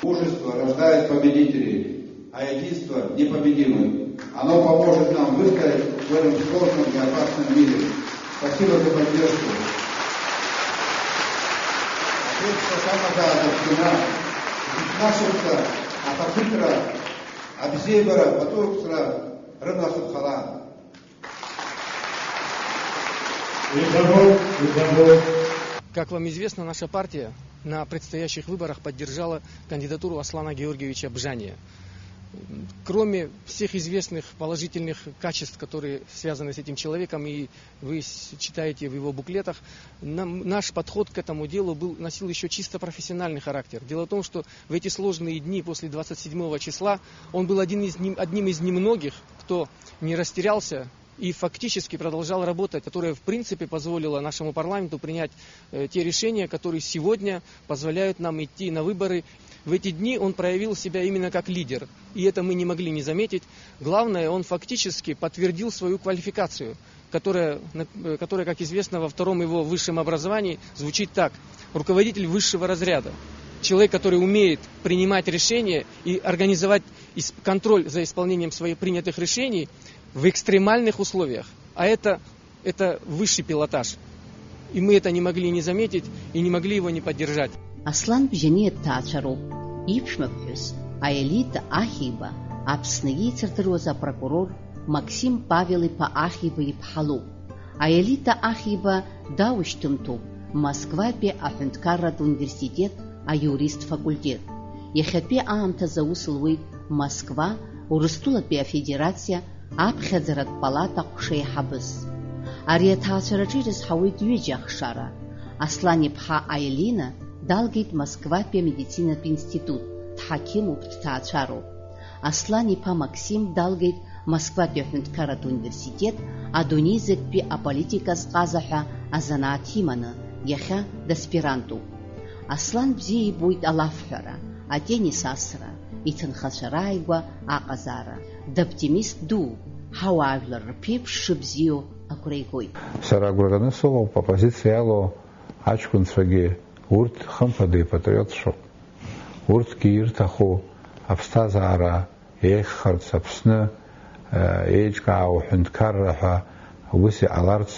Мужество рождает победителей, а единство — непобедимых. Оно поможет нам выстоять в этом сложном и опасном мире. Спасибо за поддержку. Ответство Самода Дашкина, Нашевка, Ахатытра, Абзиабара, Батуркра, Рымла Хатхала. Как вам известно, наша партия на предстоящих выборах поддержала кандидатуру Аслана Георгиевича Бжания. Кроме всех известных положительных качеств, которые связаны с этим человеком, и вы с- читаете в его буклетах, нам- наш подход к этому делу был, носил еще чисто профессиональный характер. Дело в том, что в эти сложные дни после двадцать седьмого числа он был один из нем- одним из немногих, кто не растерялся и фактически продолжал работать, которая, в принципе, позволила нашему парламенту принять э, те решения, которые сегодня позволяют нам идти на выборы. В эти дни он проявил себя именно как лидер, и это мы не могли не заметить. Главное, он фактически подтвердил свою квалификацию, которая, на- э, которая, как известно, во втором его высшем образовании звучит так: руководитель высшего разряда, человек, который умеет принимать решения и организовать ис- контроль за исполнением своих принятых решений в экстремальных условиях. А это, это высший пилотаж. И мы это не могли не заметить и не могли его не поддержать. Аслан Бжьаниа дҭаацәароуп. Иԥшәмаԥҳәыс Аелита Ахиба Аԥсны еицырдыруаз апрокурор Максим Павел-иԥа Ахиба иԥҳа лоуп. Аелита Ахиба даушьҭымҭоуп Москватәи аҳәынҭқарратә университет аиурист факультет. Иахьатәи аамҭазы аус луеит Москва, Урыстәылатәи Афедерациа аԥхьаӡаратә палата ҟәша еиҳабыс. Ари аҭаацәараҿы ирызҳауеит ҩыџьа ахшара. Аслан иԥҳа Аелина далгеит Москватәи амедицинатә институт, дҳақьымуп, дҭаацәароуп. Аслан иԥа Максим далгеит Москватәи аҳәынҭқарратә университет адунеи зегьтәи аполитика азҟаза ҳәа азанааҭ иманы, иахьа даспирантуп. Аслан бзиа ибоит алафҳәара, атеннис асра, иҭынхацәа рааигәа аҟазаара. Доптимист дууп, ҳауаажәлар рԥеиԥш шыбзиоу агәра игоит. Сара агәра ганы сыҟоуп, аппозициа иалоу аҷкәынцәагьы, урҭ хымԥада ипатриотцәоуп. Урҭгьы ирҭаху аԥсҭазаара еиӷьхарц, Аԥсны, э, еиҿкаау ҳәынҭқарра ҳәа ус иҟаларц.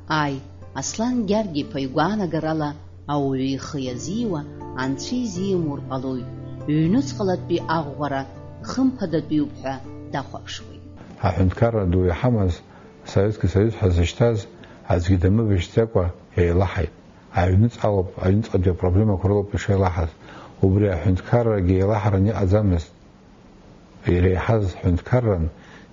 Ааи, Аслан Гьаргь-иԥа игәаанагарала ауаҩы ихы иазиуа анцәа изимур ҟалоит, ҩнуҵҟалатәи аӷәӷәара хымԥадатәиуп ҳәа дахәаԥшуеит. Аҳәынҭқарра ду иҳамаз, Советский Союз ҳәа зышьҭаз, аӡәгьы дамыбжьӡакәа еилаҳаит. Аҩныҵҟалоуп, аҩныҵҟатәи апроблемақәа рылоуп ишеилаҳаз. Убри аҳәынҭқаррагьы еилаҳаран иҟаӡамызт. Иреиҳаз ҳәынҭқарран,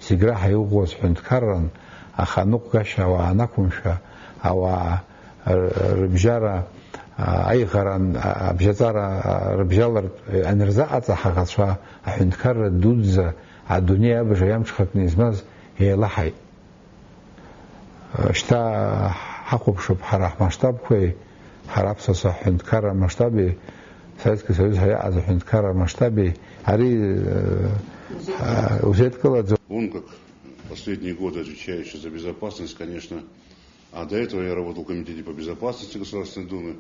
зегь раҳа иӷәӷәаз ҳәынҭқарран, аха аныҟәгашьа ауаа анақәымшәа, ауаа р-, рыбжьара, а, аиӷаран, а, абжьаҵара, а, рыбжьалартә, е, анырзаҟаҵа ҳаӷацәа аҳәынҭқарра дуӡӡа адунеи абжа иамҽхакны измаз еилаҳаит. Шьҭа ҳахәаԥшып ҳара ҳмасштабқәеи, ҳара аԥсуа ҳәынҭқарра амасштаби, Советский Союз ҳәа иҟаз аҳәынҭқарра амасштаби, ари, э, узеидкылаӡом. Он, как последние годы отвечающий за безопасность, конечно, а до этого я работал в Комитете по безопасности Государственной Думы,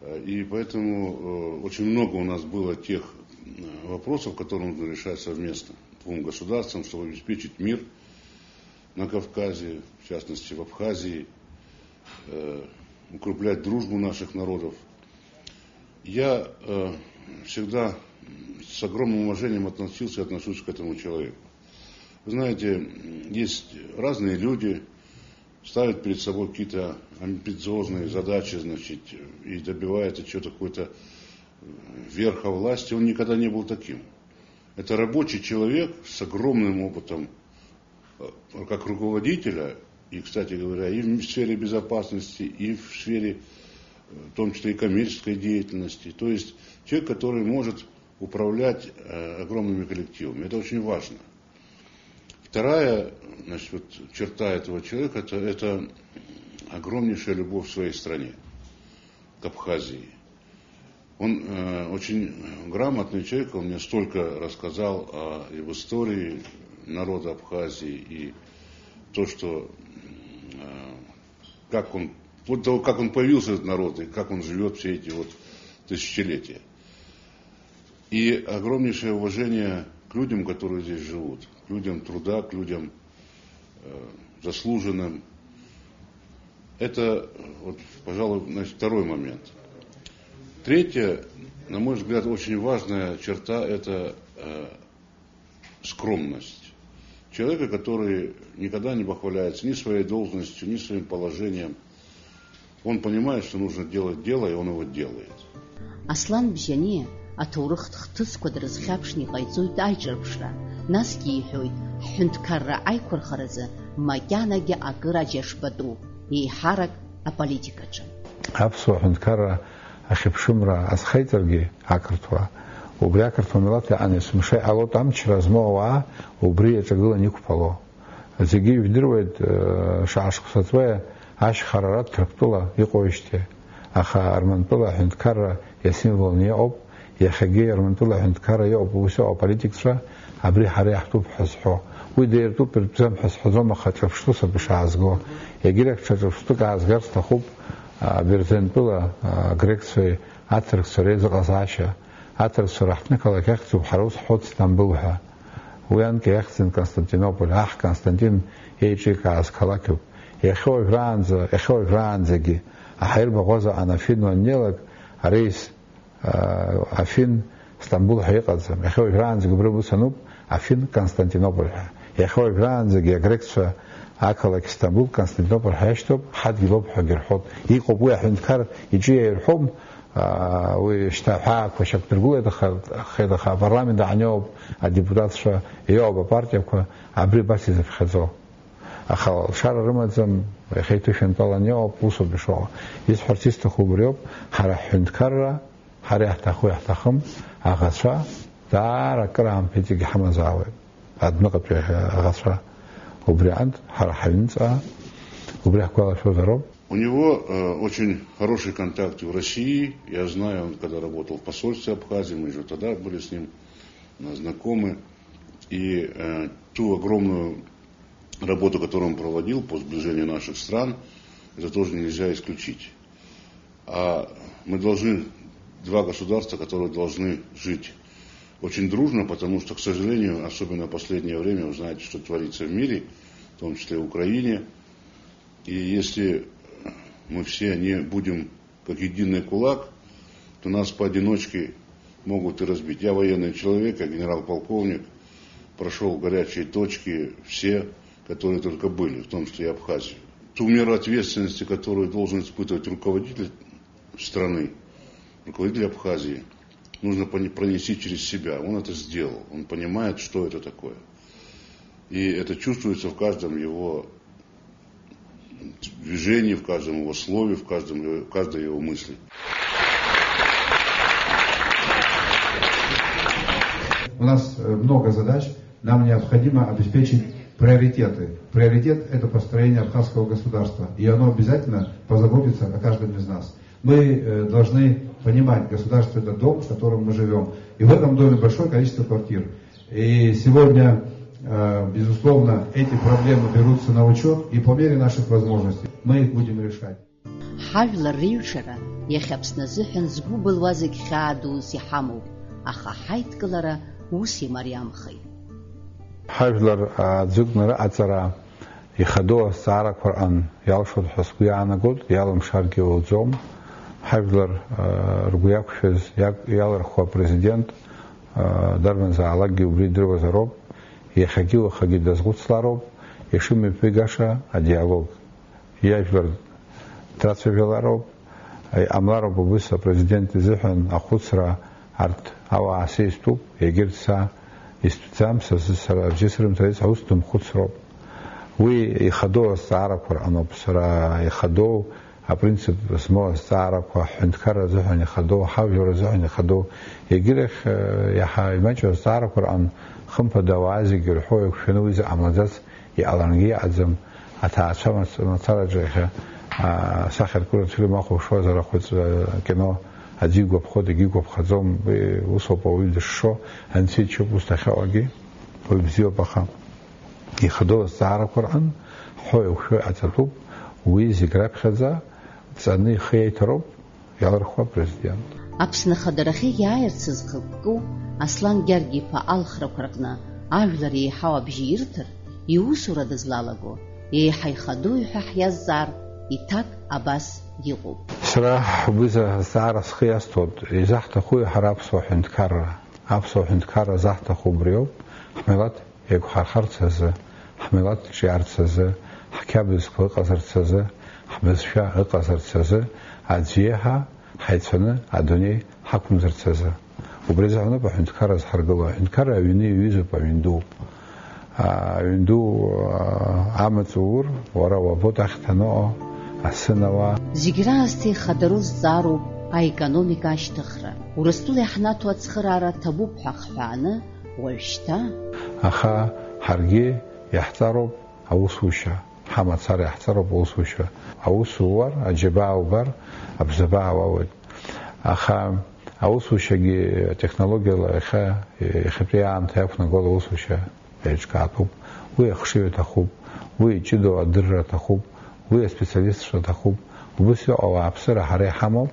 э, и поэтому, э, очень много у нас было тех, э, вопросов, которые нужно решать совместно двум государствам, чтобы обеспечить мир на Кавказе, в частности в Абхазии, э, укреплять дружбу наших народов. Я, э, всегда с огромным уважением относился и отношусь к этому человеку. Вы знаете, есть разные люди, ставят перед собой какие-то амбициозные задачи, значит, и добиваются чего-то, какой-то, э, верха власти. Он никогда не был таким. Это рабочий человек с огромным опытом, э, как руководителя, и, кстати говоря, и в сфере безопасности, и в сфере, э, в том числе и коммерческой деятельности. То есть человек, который может управлять, э, огромными коллективами. Это очень важно. Вторая, значит, вот черта этого человека, это, это огромнейшая любовь к своей стране, к Абхазии. Он, э, очень грамотный человек, он мне столько рассказал о, и в истории народа Абхазии, и то, что, э, как он, вот того, как он появился, этот народ, и как он живет все эти вот тысячелетия. И огромнейшее уважение к людям, которые здесь живут. людям труда, к людям э, заслуженным. Это, вот, пожалуй, значит, второй момент. Третье, на мой взгляд, очень важная черта — это э, скромность человека, который никогда не похваляется ни своей должностью, ни своим положением. Он понимает, что нужно делать дело, и он его делает. Аслан Бжьаниа аҭоурыхтә хҭысқәа дрызхьаԥшны иҟаиҵоит аиҿырԥшра, насгьы иҳәоит, ҳҳәынҭқарра аиқәырхаразы макьанагьы акыр аџьа шбатәу, еиҳарак аполитикаҿы. Аԥсуа ҳәынҭқарра ахьыԥшымра азхеиҵаргьы ақырҭуа, убри ақырҭуа милаҭ иаҟан есымша иҟалоит амчра змоу ауаа убри иаҿагыланы иқәԥало. Зегьы ижәдыруеит, э, шаҟа шықәса ҵуеи ашьхарара Ҭырқәтәыла иҟоуижьҭеи. Аха Армантәыла аҳәынҭқарра иасимволны иҟоуп, иахьагьы Армантәыла аҳәынҭқарра иҟоуп, ус иҟоу аполитикцәа, абри ҳара иаҳтәуп ҳәа зҳәо. Уи деиртәуп, иртәӡам ҳәа сҳәаӡом, аха ҿырԥштәыс аб ишаазго. Егьырахь ҽа ҿырԥштәык аазгар сҭахуп, а, Берзентәыла, а, агрекцәеи аҭырқәцәа реизыҟазаашьа. Аҭырқәцәа раҳҭны қалақь ахьӡуп, ҳара ус ҳҳәоит Сҭамбыл ҳәа. Уи анкьа иахьӡын Константинополь, аҳ Константин еиҿикааз қалақьуп. Иахьа уажәраанӡа, иахьа уажәраанӡагьы аҳаирбаӷәаза анафинуа аннеилак, ареис, аа, Афин, Стамбул ҳәа иҟаӡам. Иахьа уажәраанӡагьы убра ус ануп, Афин, Константинополь ҳәа. Иахьа уажәраанӡагьы агрекцәа ақалақь Стамбул, Константинополь ҳәа иашьҭоуп, ҳадгьыл ауп ҳәагьы рҳәоит. Иҟоуп уи аҳәынҭқар иҿы иаирҳәом, аа, уи шьҭа аҳәаақәа шьақәдыргылеит, аха, аха, аха апарламент аҟны иоуп адепутатцәа, иоуп апартиақәа, абри абас изыԥхьаӡо. Аха алшара рымаӡам, иахьа иҭышәынтәалан иҟоуп, усоуп ишыҟоу. Исҳәарц исҭаху убриоуп, ҳара ҳҳәынҭқарра, ҳара иаҳҭаху иаҳҭахым, аӷацәа даара акыр аамҭа иҵегь иҳамазаауеит. Адәныҟатәи аӷацәа. Убри аҟынтә ҳара ҳаҩныҵҟа, убри ҳгәалашәозароуп. У него э, очень хорошие контакты в России. Я знаю, он когда работал в посольстве Абхазии, мы же тогда были с ним э, знакомы. И э, ту огромную работу, которую он проводил по сближению наших стран, это тоже нельзя исключить. А мы должны, два государства, которые должны жить очень дружно, потому что, к сожалению, особенно в последнее время, вы знаете, что творится в мире, в том числе в Украине. И если мы все не будем как единый кулак, то нас поодиночке могут и разбить. Я военный человек, я генерал-полковник, прошёл горячие точки все, которые только были, в том числе и Абхазию. Ту меру ответственности, которую должен испытывать руководитель страны, руководитель Абхазии, нужно пони- пронести через себя. Он это сделал, он понимает, что это такое. И это чувствуется в каждом его движении, в каждом его слове, в каждом его, в каждой его мысли. У нас э, много задач. Нам необходимо обеспечить приоритеты. Приоритет — это построение абхазского государства. И оно обязательно позаботится о каждом из нас. Мы э, должны понимать, государство — это дом, в котором мы живем. И в этом доме большое количество квартир. И сегодня, э, безусловно, эти проблемы берутся на учёт, и по мере наших возможностей мы их будем решать. Ҳажәлар реиҩшара иахьа Аԥсны азыҳәан згәы былуа зегь хьаа дус иҳамоуп, аха ҳаидкылара ус имариамхеит. Ҳажәлар аӡәыкны рыҟаҵара ихадоу азҵаарақәа рҟан иалшоит ҳәа сгәы иаанагоит, иалымшаргьы ауӡом. Ҳажәлар, э, ргәы иақәшәаз иак-, иалырхуа апрезидент, э, дарбанзаалакгьы убри идыруазароуп, иахьагьы уахагьы дазхәыцлароуп, ишымҩаԥигаша адиалог. Иажәлар драцәажәалароуп, иҟамлароуп убыс апрезидент изыҳәан ахәыцра, арҭ ауаа са истәуп, егьырҭ са истәӡам, са, са, сара абжьы срымҭаӡеит, ус дымхәыцроуп. Уи ихадоу азҵаарақәа рҟаноуп, сара ихадоу апринцип змоу азҵаарақәа, ҳҳәынҭқарра азыҳәан ихадоу, ҳажәлар азыҳәан ихадоу, егьырахь, э, иаҳа имаҷу азҵаарақәа рҟан, хымԥада, ауаа зегьы ирҳәо еиқәшәаны уи заҟа млаӡац иҟаларангьы иҟаӡам. Аҭаацәа мац-, мацараҿы иахьа, аа, асахьаркыратә фильм ахәаԥшуазар ахәыҵ-, кино аӡәы игәаԥхоит, егьи игәаԥхаӡом, уи усоуп ауаҩы дышшо, анцәа иччоуп ус дахьыҟоугьы, уаҩ бзиоуп, аха ихадоу азҵаарақәа рҟан ҳҳәо еиқәшәо иҟаҵатәуп, уи зегь раԥхьаӡа ҵаны ихы иаиҭароуп, иалырхуа апрезидент. Аԥсны ахадарахьы иааирц зхықәкы Аслан Гьаргь-иԥа алхрақәа рҟны Ажәлар еиҳау абжьы ирҭар, иусура дызлалаго, еиҳа ихадои ҳәа ҳиазҵаар, иҭак абас иҟоуп. Сара убри азҵаара схы иасҭоит, изаҳҭахуи ҳара аԥсуа ҳәынҭқарра? Аԥсуа ҳәынҭқарра заҳҭаху убриоуп, ҳмилаҭ еиқәҳархарц азы, ҳмилаҭ ҿиарц азы, ҳқьабзқәа ыҟазарц азы, ҳбызшәа ыҟазарц азы, аӡә иеиҳа ҳаицәаны адунеи ҳақәымзарц азы. Убри азыҳәаноуп аҳәынҭқарра зҳаргыло. Аҳәынҭқарра аҩны иаҩызоуп аҩн ду. Аҩн ду, а, амаҵ уур, уара уабоит ахьҭа аныҟоу, асы анауа. Зегь раасҭа ихадароу зҵаароуп аекономика ашьҭыхра. Урыстәыла иаҳнаҭо ацхыраара ҭабуп ҳәа ахҳәааны, уажәшьҭа. Аха ҳаргьы иаҳҵароуп аусушьа, ҳамацара иаҳҵароуп аусушьа. Аус ууар, аџьабаа убар, абзабаа уауеит. Аха аусушьагьы атехнологиала иахьа, иахьатәи аамҭа иақәнаго аусушьа еиҿкаатәуп. Уи ахшыҩ аҭахуп, уи иҷыдоу адырра аҭахуп, уи аспециалистцәа аҭахуп. Убыс иҟоу ауааԥсыра ҳара иҳамоуп.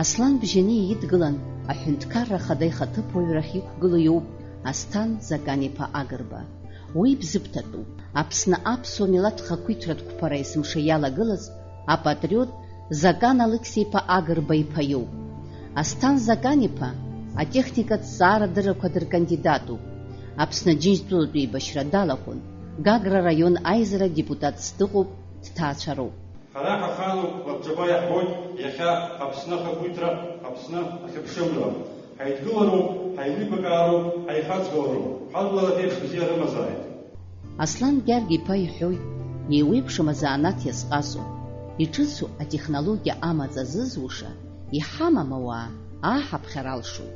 Аслан Бжьаниа идгылан аҳәынҭқарра ахада ихаҭыԥуаҩрахь иқәгылоу иоуп Асҭан Закан-иԥа Агрба. Уи бзыԥҭатәуп. Аԥсны аԥсуа милаҭ хақәиҭратә қәԥара есымша иалагылаз апатриот Закан Алықьса-иԥа Агрба иԥа иоуп. Асҭан Закан-иԥа атехникатә зҵаарадыррақәа дыркандидатуп. Аԥсны Аџьынџьтәылатә еибашьра далахәын, Гагра араион аизара адепутатс дыҟоуп, дҭаацәароуп. Ҳара ҳахаануп, лабҿаба иаҳбоит иахьа Аԥсны ахақәиҭра, Аԥсны ахьыԥшымра. Ҳаидгылароуп, ҳаилибакаароуп, ҳаихаҵгылароуп. Ҳажәлар аԥеиԥш бзиа рымазааит. Аслан Гьаргь-иԥа иҳәоит, еиуеиԥшым азанааҭ иазҟазоу, иҿыцу атехнологиа амаҵ азызуша, иҳамам ауаа, ааҳаԥхьар алшоит.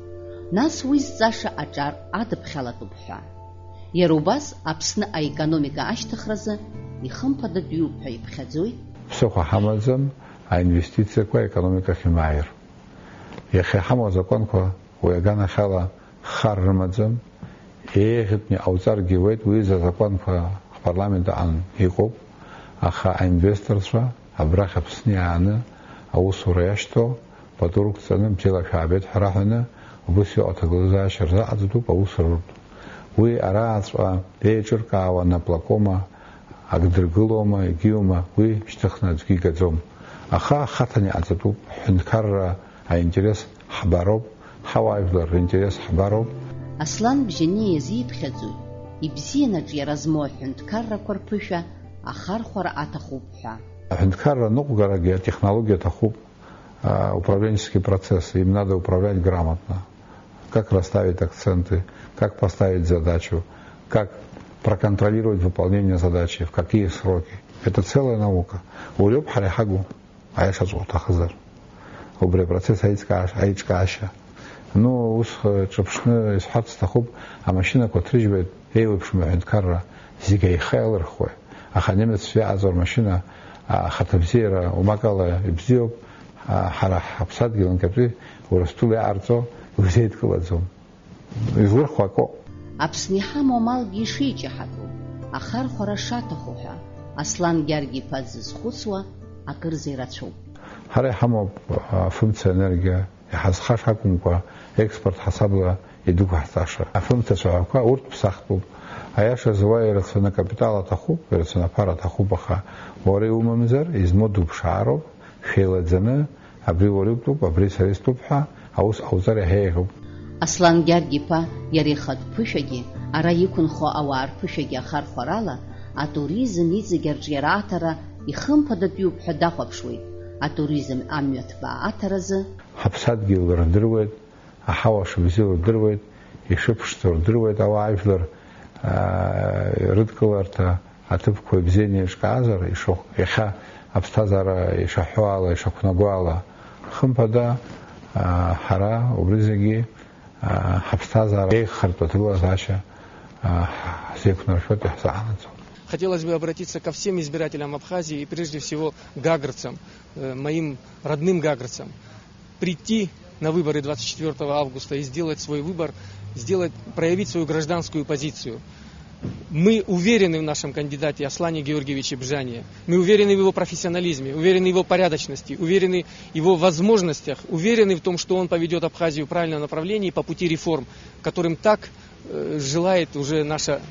Нас уи зҵаша аҿар адыԥхьалатәуп ҳәа. Иара убас Аԥсны аекономика ашьҭыхразы ихымԥадатәиуп ҳәа иԥхьаӡоит. Ԥсыхәа ҳамаӡам аинвестициақәа аекономикахь имааир. Иахьа иҳамоу азакәанқәа уи аганахьала хар рымаӡам. Еиӷьтәны иҟауҵаргьы ауеит, уи изы азакәанқәа ҳпарламент аҟны иҟоуп, аха аинвесторцәа абрахь Аԥсны иааны аусура иашьҭоу, пату рықәҵаны, бзиала шәаабеит ҳәа раҳәаны, убыс иҟоу аҭагылазаашьа рзаҟаҵатәуп, аус руртә. Уи арааҵәҟьа еиҿыркаауа наплакома, ак дыргылома, егьиума, уи шьҭыхны аӡәгьы игаӡом. Аха ахаҭан иҟаҵатәуп, ҳҳәынҭқарра аинтерес ҳбароуп, ҳауаажәлар ринтерес ҳбароуп. Аслан Бжьаниа иазиԥхьаӡоит, ибзианаҿ иара змоу аҳәынҭқаррақәа рԥышәа ахархәара аҭахуп ҳәа. Аҳәынҭқарра аныҟәгарагьы атехнологиа аҭахуп, а, управленческий процесс, им надо управлять грамотно. Как расставить акценты, как поставить задачу, как проконтролировать выполнение задачи, в какие сроки. Это целая наука. Убриоуп ҳара иҳагу. Аиашаҵәҟьа уҭахызар, убри апроцесс аиҿкааш-, аиҿкаашьа. Ну, ус, э, ҿыԥшны исҳәарц сҭахуп, амашьынақәа ҭрыжьуеит, еиуеиԥшым аҳәынҭқарра, зегь аиха иалырхуеит. Аха анемеццәа иаҟаҵо рмашьына, а, ахаҭабзиара умак ала ибзиоуп, а, ҳара ҳаԥсадгьыл анкьатәи Урыстәыла иаҟарҵо иузеидкылаӡом. Излырхуа акоуп. Аԥсны иҳамоу амалгьы ишеиҷаҳатәу, ахархәара шаҭаху ҳәа Аслан Гьаргь-иԥа дзызхәыцуа акырӡа ирацәоуп. Ҳара иҳамоуп, а, афымца, аенергиа, иҳазхаша акәымкәа, експорт ҳасабла идәықәаҳҵаша. Афымца цәаҳәақәа урҭ ԥсахтәуп. Аиашазы уа ирацәаны акапитал аҭахуп, ирацәаны аԥара аҭахуп, аха уара иумамзар, измоу дуԥшаароуп, шәеилаӡаны, абри уара иутәуп, абри сара истәуп ҳәа аус ҟауҵар иаҳа еиӷьуп. Аслан Гьаргь-иԥа иара ихатә ԥышәагьы Ара иқәынхо ауаа рԥышәагьы ахархәарала, атуризм иҵегь арҿиара аҭара ихымԥадатәиуп ҳәа дахәаԥшуеит, атуризм амҩа ҭбаа аҭаразы. Ҳаԥсадгьыл рдыруеит, аҳауа шыбзиоу рдыруеит, ишыԥшӡоу рдыруеит, ауаа ажәлар, аа, рыдкыларҭа аҭыԥқәа ибзианы еиҿкаазар, ишахә-, иахьа аԥсҭазаара ишаҳәо ала, ишақәнаго ала, хымԥада, аа, ҳара убри зегьы, аа, ҳаԥсҭазаара еиӷьхартә аҭагылазаашьа, аа, ҳзеиқәнаршәоит, иаҳзаанаҵоит. Хотелось бы обратиться ко всем избирателям Абхазии и прежде всего гагрцам, э, моим родным гагрцам. Прийти на выборы двадцать четвёртого августа и сделать свой выбор, сделать, проявить свою гражданскую позицию. Мы уверены в нашем кандидате Аслане Георгиевиче Бжане. Мы уверены в его профессионализме, уверены в его порядочности, уверены в его возможностях, уверены в том, что он поведёт Абхазию в правильном направлении по пути реформ, которым так, э, желает уже наша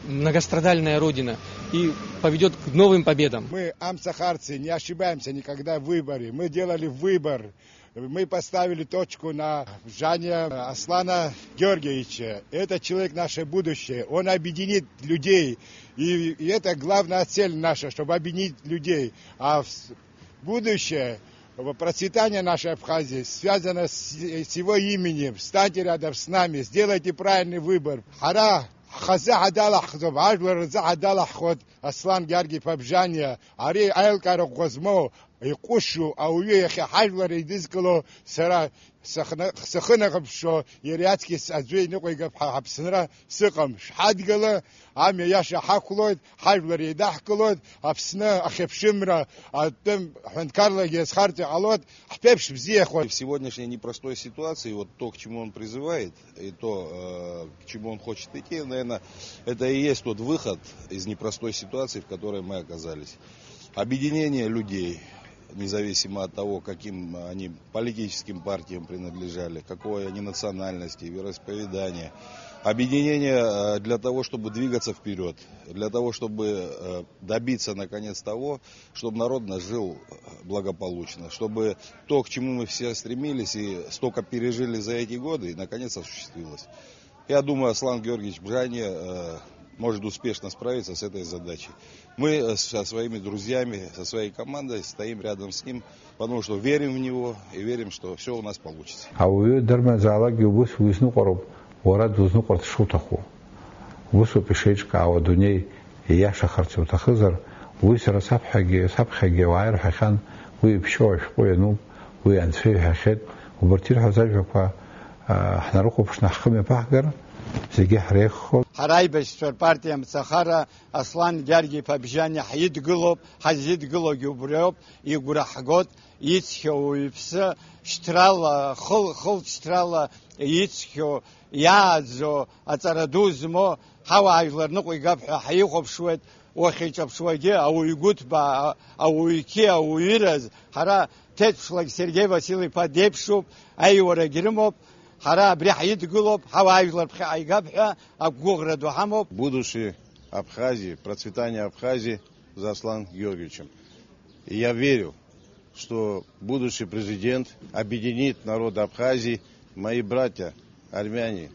многострадальная Родина, и поведёт к новым победам. Мы, амцахарцы, не ошибаемся никогда в выборе. Мы делали выбор. Мы поставили точку на Бжане Аслана Георгиевича. Это человек наше будущее. Он объединит людей. И, и это главная цель наша, чтобы объединить людей. А в с-, будущее, процветание нашей Абхазии связано с, с его именем. Встаньте рядом с нами, сделайте правильный выбор. Ҳара ҳхазы ҳадалаҳхӡом, ажәлар рзы ҳадалаҳхуеит Аслан Георги-иԥа Бжаниа. Ари аилкаара ӷәӷәа змоу, иҟәышу ауаҩы иахьа ҳажәлар еидызкыло сара сахны-, сахынахыԥшшо, иара иаҵкыс аӡәы иныҟәигап ҳәа ҳаԥсынра сыҟам. Шәҳадгыла, амҩа иаша ҳақәлоит, ҳажәлар еидаҳкылоит, Аԥсны ахьыԥшымра атәым ҳәынҭқарлагьы азхарҵо иҟалоит, ҳԥеиԥш бзиахоит. В сегодняшней непростой ситуации, вот то, к чему он призывает, и то, э, к чему он хочет идти, наверное, это и есть тот выход из непростой ситуации, в которой мы оказались. Объединение людей, независимо от того, каким они политическим партиям принадлежали, какой они национальности, вероисповедания. Объединение, э, для того, чтобы двигаться вперёд, для того, чтобы, э, добиться, наконец, того, чтобы народ наш жил, э, благополучно, чтобы то, к чему мы все стремились и столько пережили за эти годы, наконец осуществилось. Я думаю, Аслан Георгиевич Бжани, э, может успешно справиться с этой задачей. Мы, э, со своими друзьями, со своей командой стоим рядом с ним, потому что верим в него и верим, что всё у нас получится. Ауаҩы дарбанзаалакгьы убыс уизныҟәароуп, уара дузныҟәарц шуҭаху. Усоуп ишеиҿкаауа адунеи ииашахарц уҭахызар, уи сара саԥхьагьы, саԥхьагьы ауаа ирҳәахьан, уи иԥшьоу ашәҟәы иануп, уи анцәа иҳәахьеит, убарҭ ирҳәаз ажәақәа, аа, ҳнарыхәаԥшны ҳхы мҩаԥаҳгар, зегьы ҳреиӷьхоит. Ҳара аибашьцәа рпартиа мцахара Аслан Гьаргь-иԥа Бжьани ҳидгылоуп, ҳазидгылогьы убриоуп, игәра ҳгоит, ицқьоу уаҩԥсы шьҭрала, хыл-, хылҵшьҭрала ицқьоу, иааӡо, аҵара ду змоу, ҳауаажәлар ныҟәигап ҳәа ҳихәаԥшуеит, уахьиҿаԥшуагьы ауаҩ гәыҭбаа, ауаҩ қьиа, ауаҩыраз, ҳара ҭеҭԥшлак Сергеи Васил-иԥа деиԥшуп, аиуарагь рымоуп, ҳара абри ҳидгылоуп, ҳауаажәлар ԥхьаҟа игап ҳәа агәыӷра ду ҳамоуп. Будущее Абхазии, процветание Абхазии за Аслан Георгиевичем. И я верю, что будущий президент объединит народ Абхазии, мои братья армяне.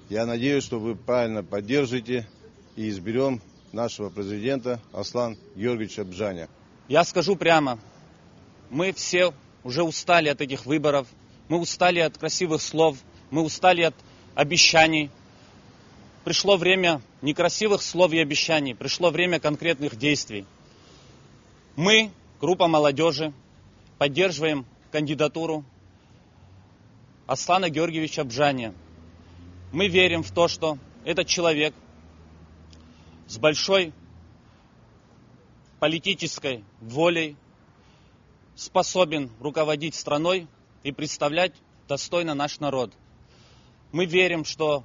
Я надеюсь, что вы правильно поддержите и изберём нашего президента Аслан Георгиевича Бжаня. Я скажу прямо, мы все уже устали от этих выборов, мы устали от красивых слов, мы устали от обещаний. Пришло время не красивых слов и обещаний, пришло время конкретных действий. Мы, группа молодёжи, поддерживаем кандидатуру Аслана Георгиевича Бжания. Мы верим в то, что этот человек с большой политической волей способен руководить страной и представлять достойно наш народ. Мы верим, что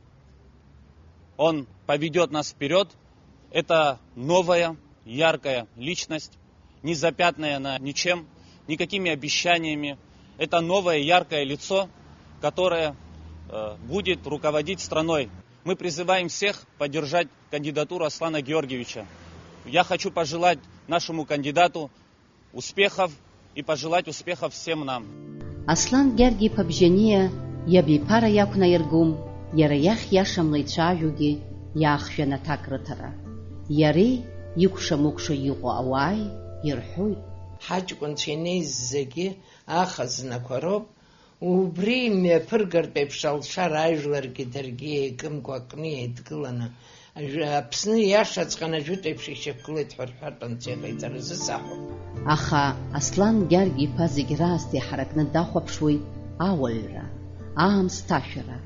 он поведёт нас вперёд. Это новая, яркая личность, не запятнанная ничем, никакими обещаниями. Это новое, яркое лицо, которое, э, будет руководить страной. Мы призываем всех поддержать кандидатуру Аслана Георгиевича. Я хочу пожелать нашему кандидату успехов и пожелать успехов всем нам. Аслан Гьаргь-иԥа Бжьаниа иаб иԥара иақәнаиргом, иара иахь иашамла ицәаажәогьы Иаахжәан аҭак рыҭара. Иареи икәша-мыкәша иҟоу ауааи ирҳәоит. Ҳаҷкәынцәа инеиз зегьы ахазнақәа роуп. Убри имҩаԥыргартә еиԥш алшара ажәларгьы даргьы еикымкәа акны еидгыланы, ажә-, Аԥсны иашаҵәҟьаны ажәытә еиԥш ишьақәгылеит ҳәа рҳәартә анцәа иҟаиҵара зысаҳәом. Аха Аслан Гьаргь-иԥа зегь раасҭа иҳаракны дахәаԥшуеит ауаҩра, аамсҭашәара,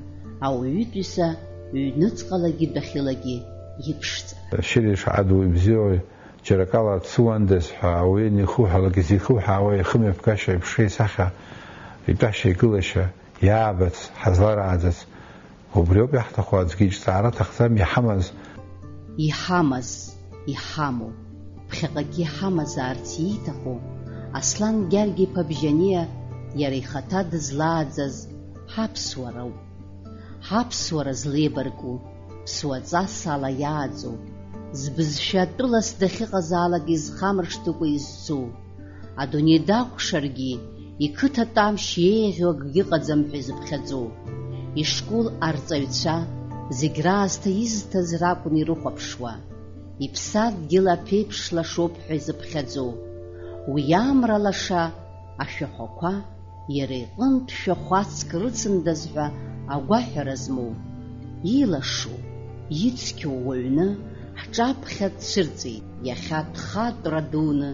ауаҩытәыҩса ҩныҵҟалагьы дәахьылагьы иԥшӡара. Шьыри шаҟа дуи бзиоуи, џьара акала дсуандаз ҳәа ауаҩы ианихуҳәалак, изихуҳәаауа ихымҩаԥгашьа, иԥшеи исахьа, итәашьа-игылашьа иаабац, ҳазларааӡац, убриоуп иаҳҭаху, аӡәгьы иҿҵаара аҭахӡам, иҳамаз. Иҳамаз, иҳамоу, ԥхьаҟагьы иҳамазаарц ииҭаху, Аслан Гьаргь-иԥа Бжьаниа иара ихаҭа дызлааӡаз ҳаԥсуароуп. Ҳаԥсуара злеибарку, ԥсуаҵас ала иааӡоу, збызшәа тәылас дахьыҟазаалак изхамыршҭыкәа изцу, адунеи дакәшаргьы, иқыҭатә амш еиӷьу акгьы ыҟаӡам ҳәа изыԥхьаӡоу, ишкол арҵаҩцәа зегь раасҭа изҭаз ракәын ирыхәаԥшуа, иԥсадгьыл аԥеиԥш лашоуп ҳәа изыԥхьаӡоу, уи амра лаша ашәахәақәа иара иҟынтә шәахәацк рыцындаз ҳәа агәаҳәара змоу, илашо, ицқьоу уаҩны ҳҿаԥхьа дцәырҵит, иахьа дхатәра дуны,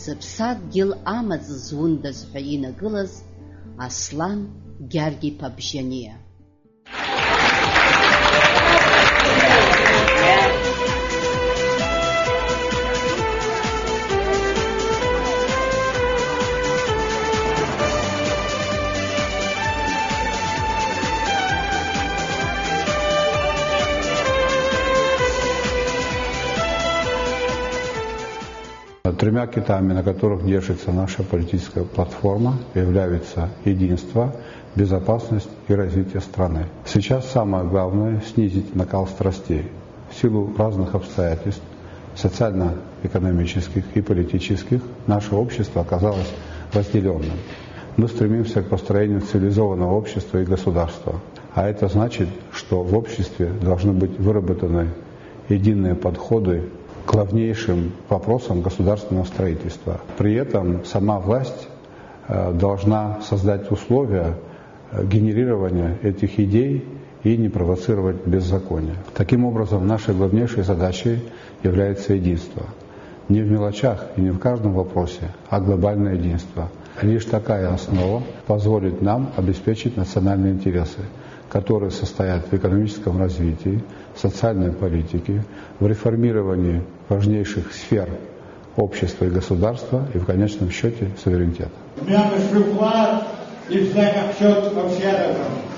зыԥсадгьыл амаҵ зундаз ҳәа инагылаз Аслан Гьаргь-иԥа Бжьаниа. Тремя китами, на которых держится наша политическая платформа, являются единство, безопасность и развитие страны. Сейчас самое главное — снизить накал страстей. В силу разных обстоятельств, социально-экономических и политических, наше общество оказалось разделённым. Мы стремимся к построению цивилизованного общества и государства. А это значит, что в обществе должны быть выработаны единые подходы к главнейшим вопросам государственного строительства. При этом сама власть, э, должна создать условия, э, генерирования этих идей и не провоцировать беззаконие. Таким образом, нашей главнейшей задачей является единство. Не в мелочах и не в каждом вопросе, а глобальное единство. Лишь такая основа позволит нам обеспечить национальные интересы, которые состоят в экономическом развитии, социальной политике, в реформировании важнейших сфер общества и государства и, в конечном счёте, суверенитета. Мҩа мышрықәлар, ишәзаҟьахшьоит аԥсшьарақәа.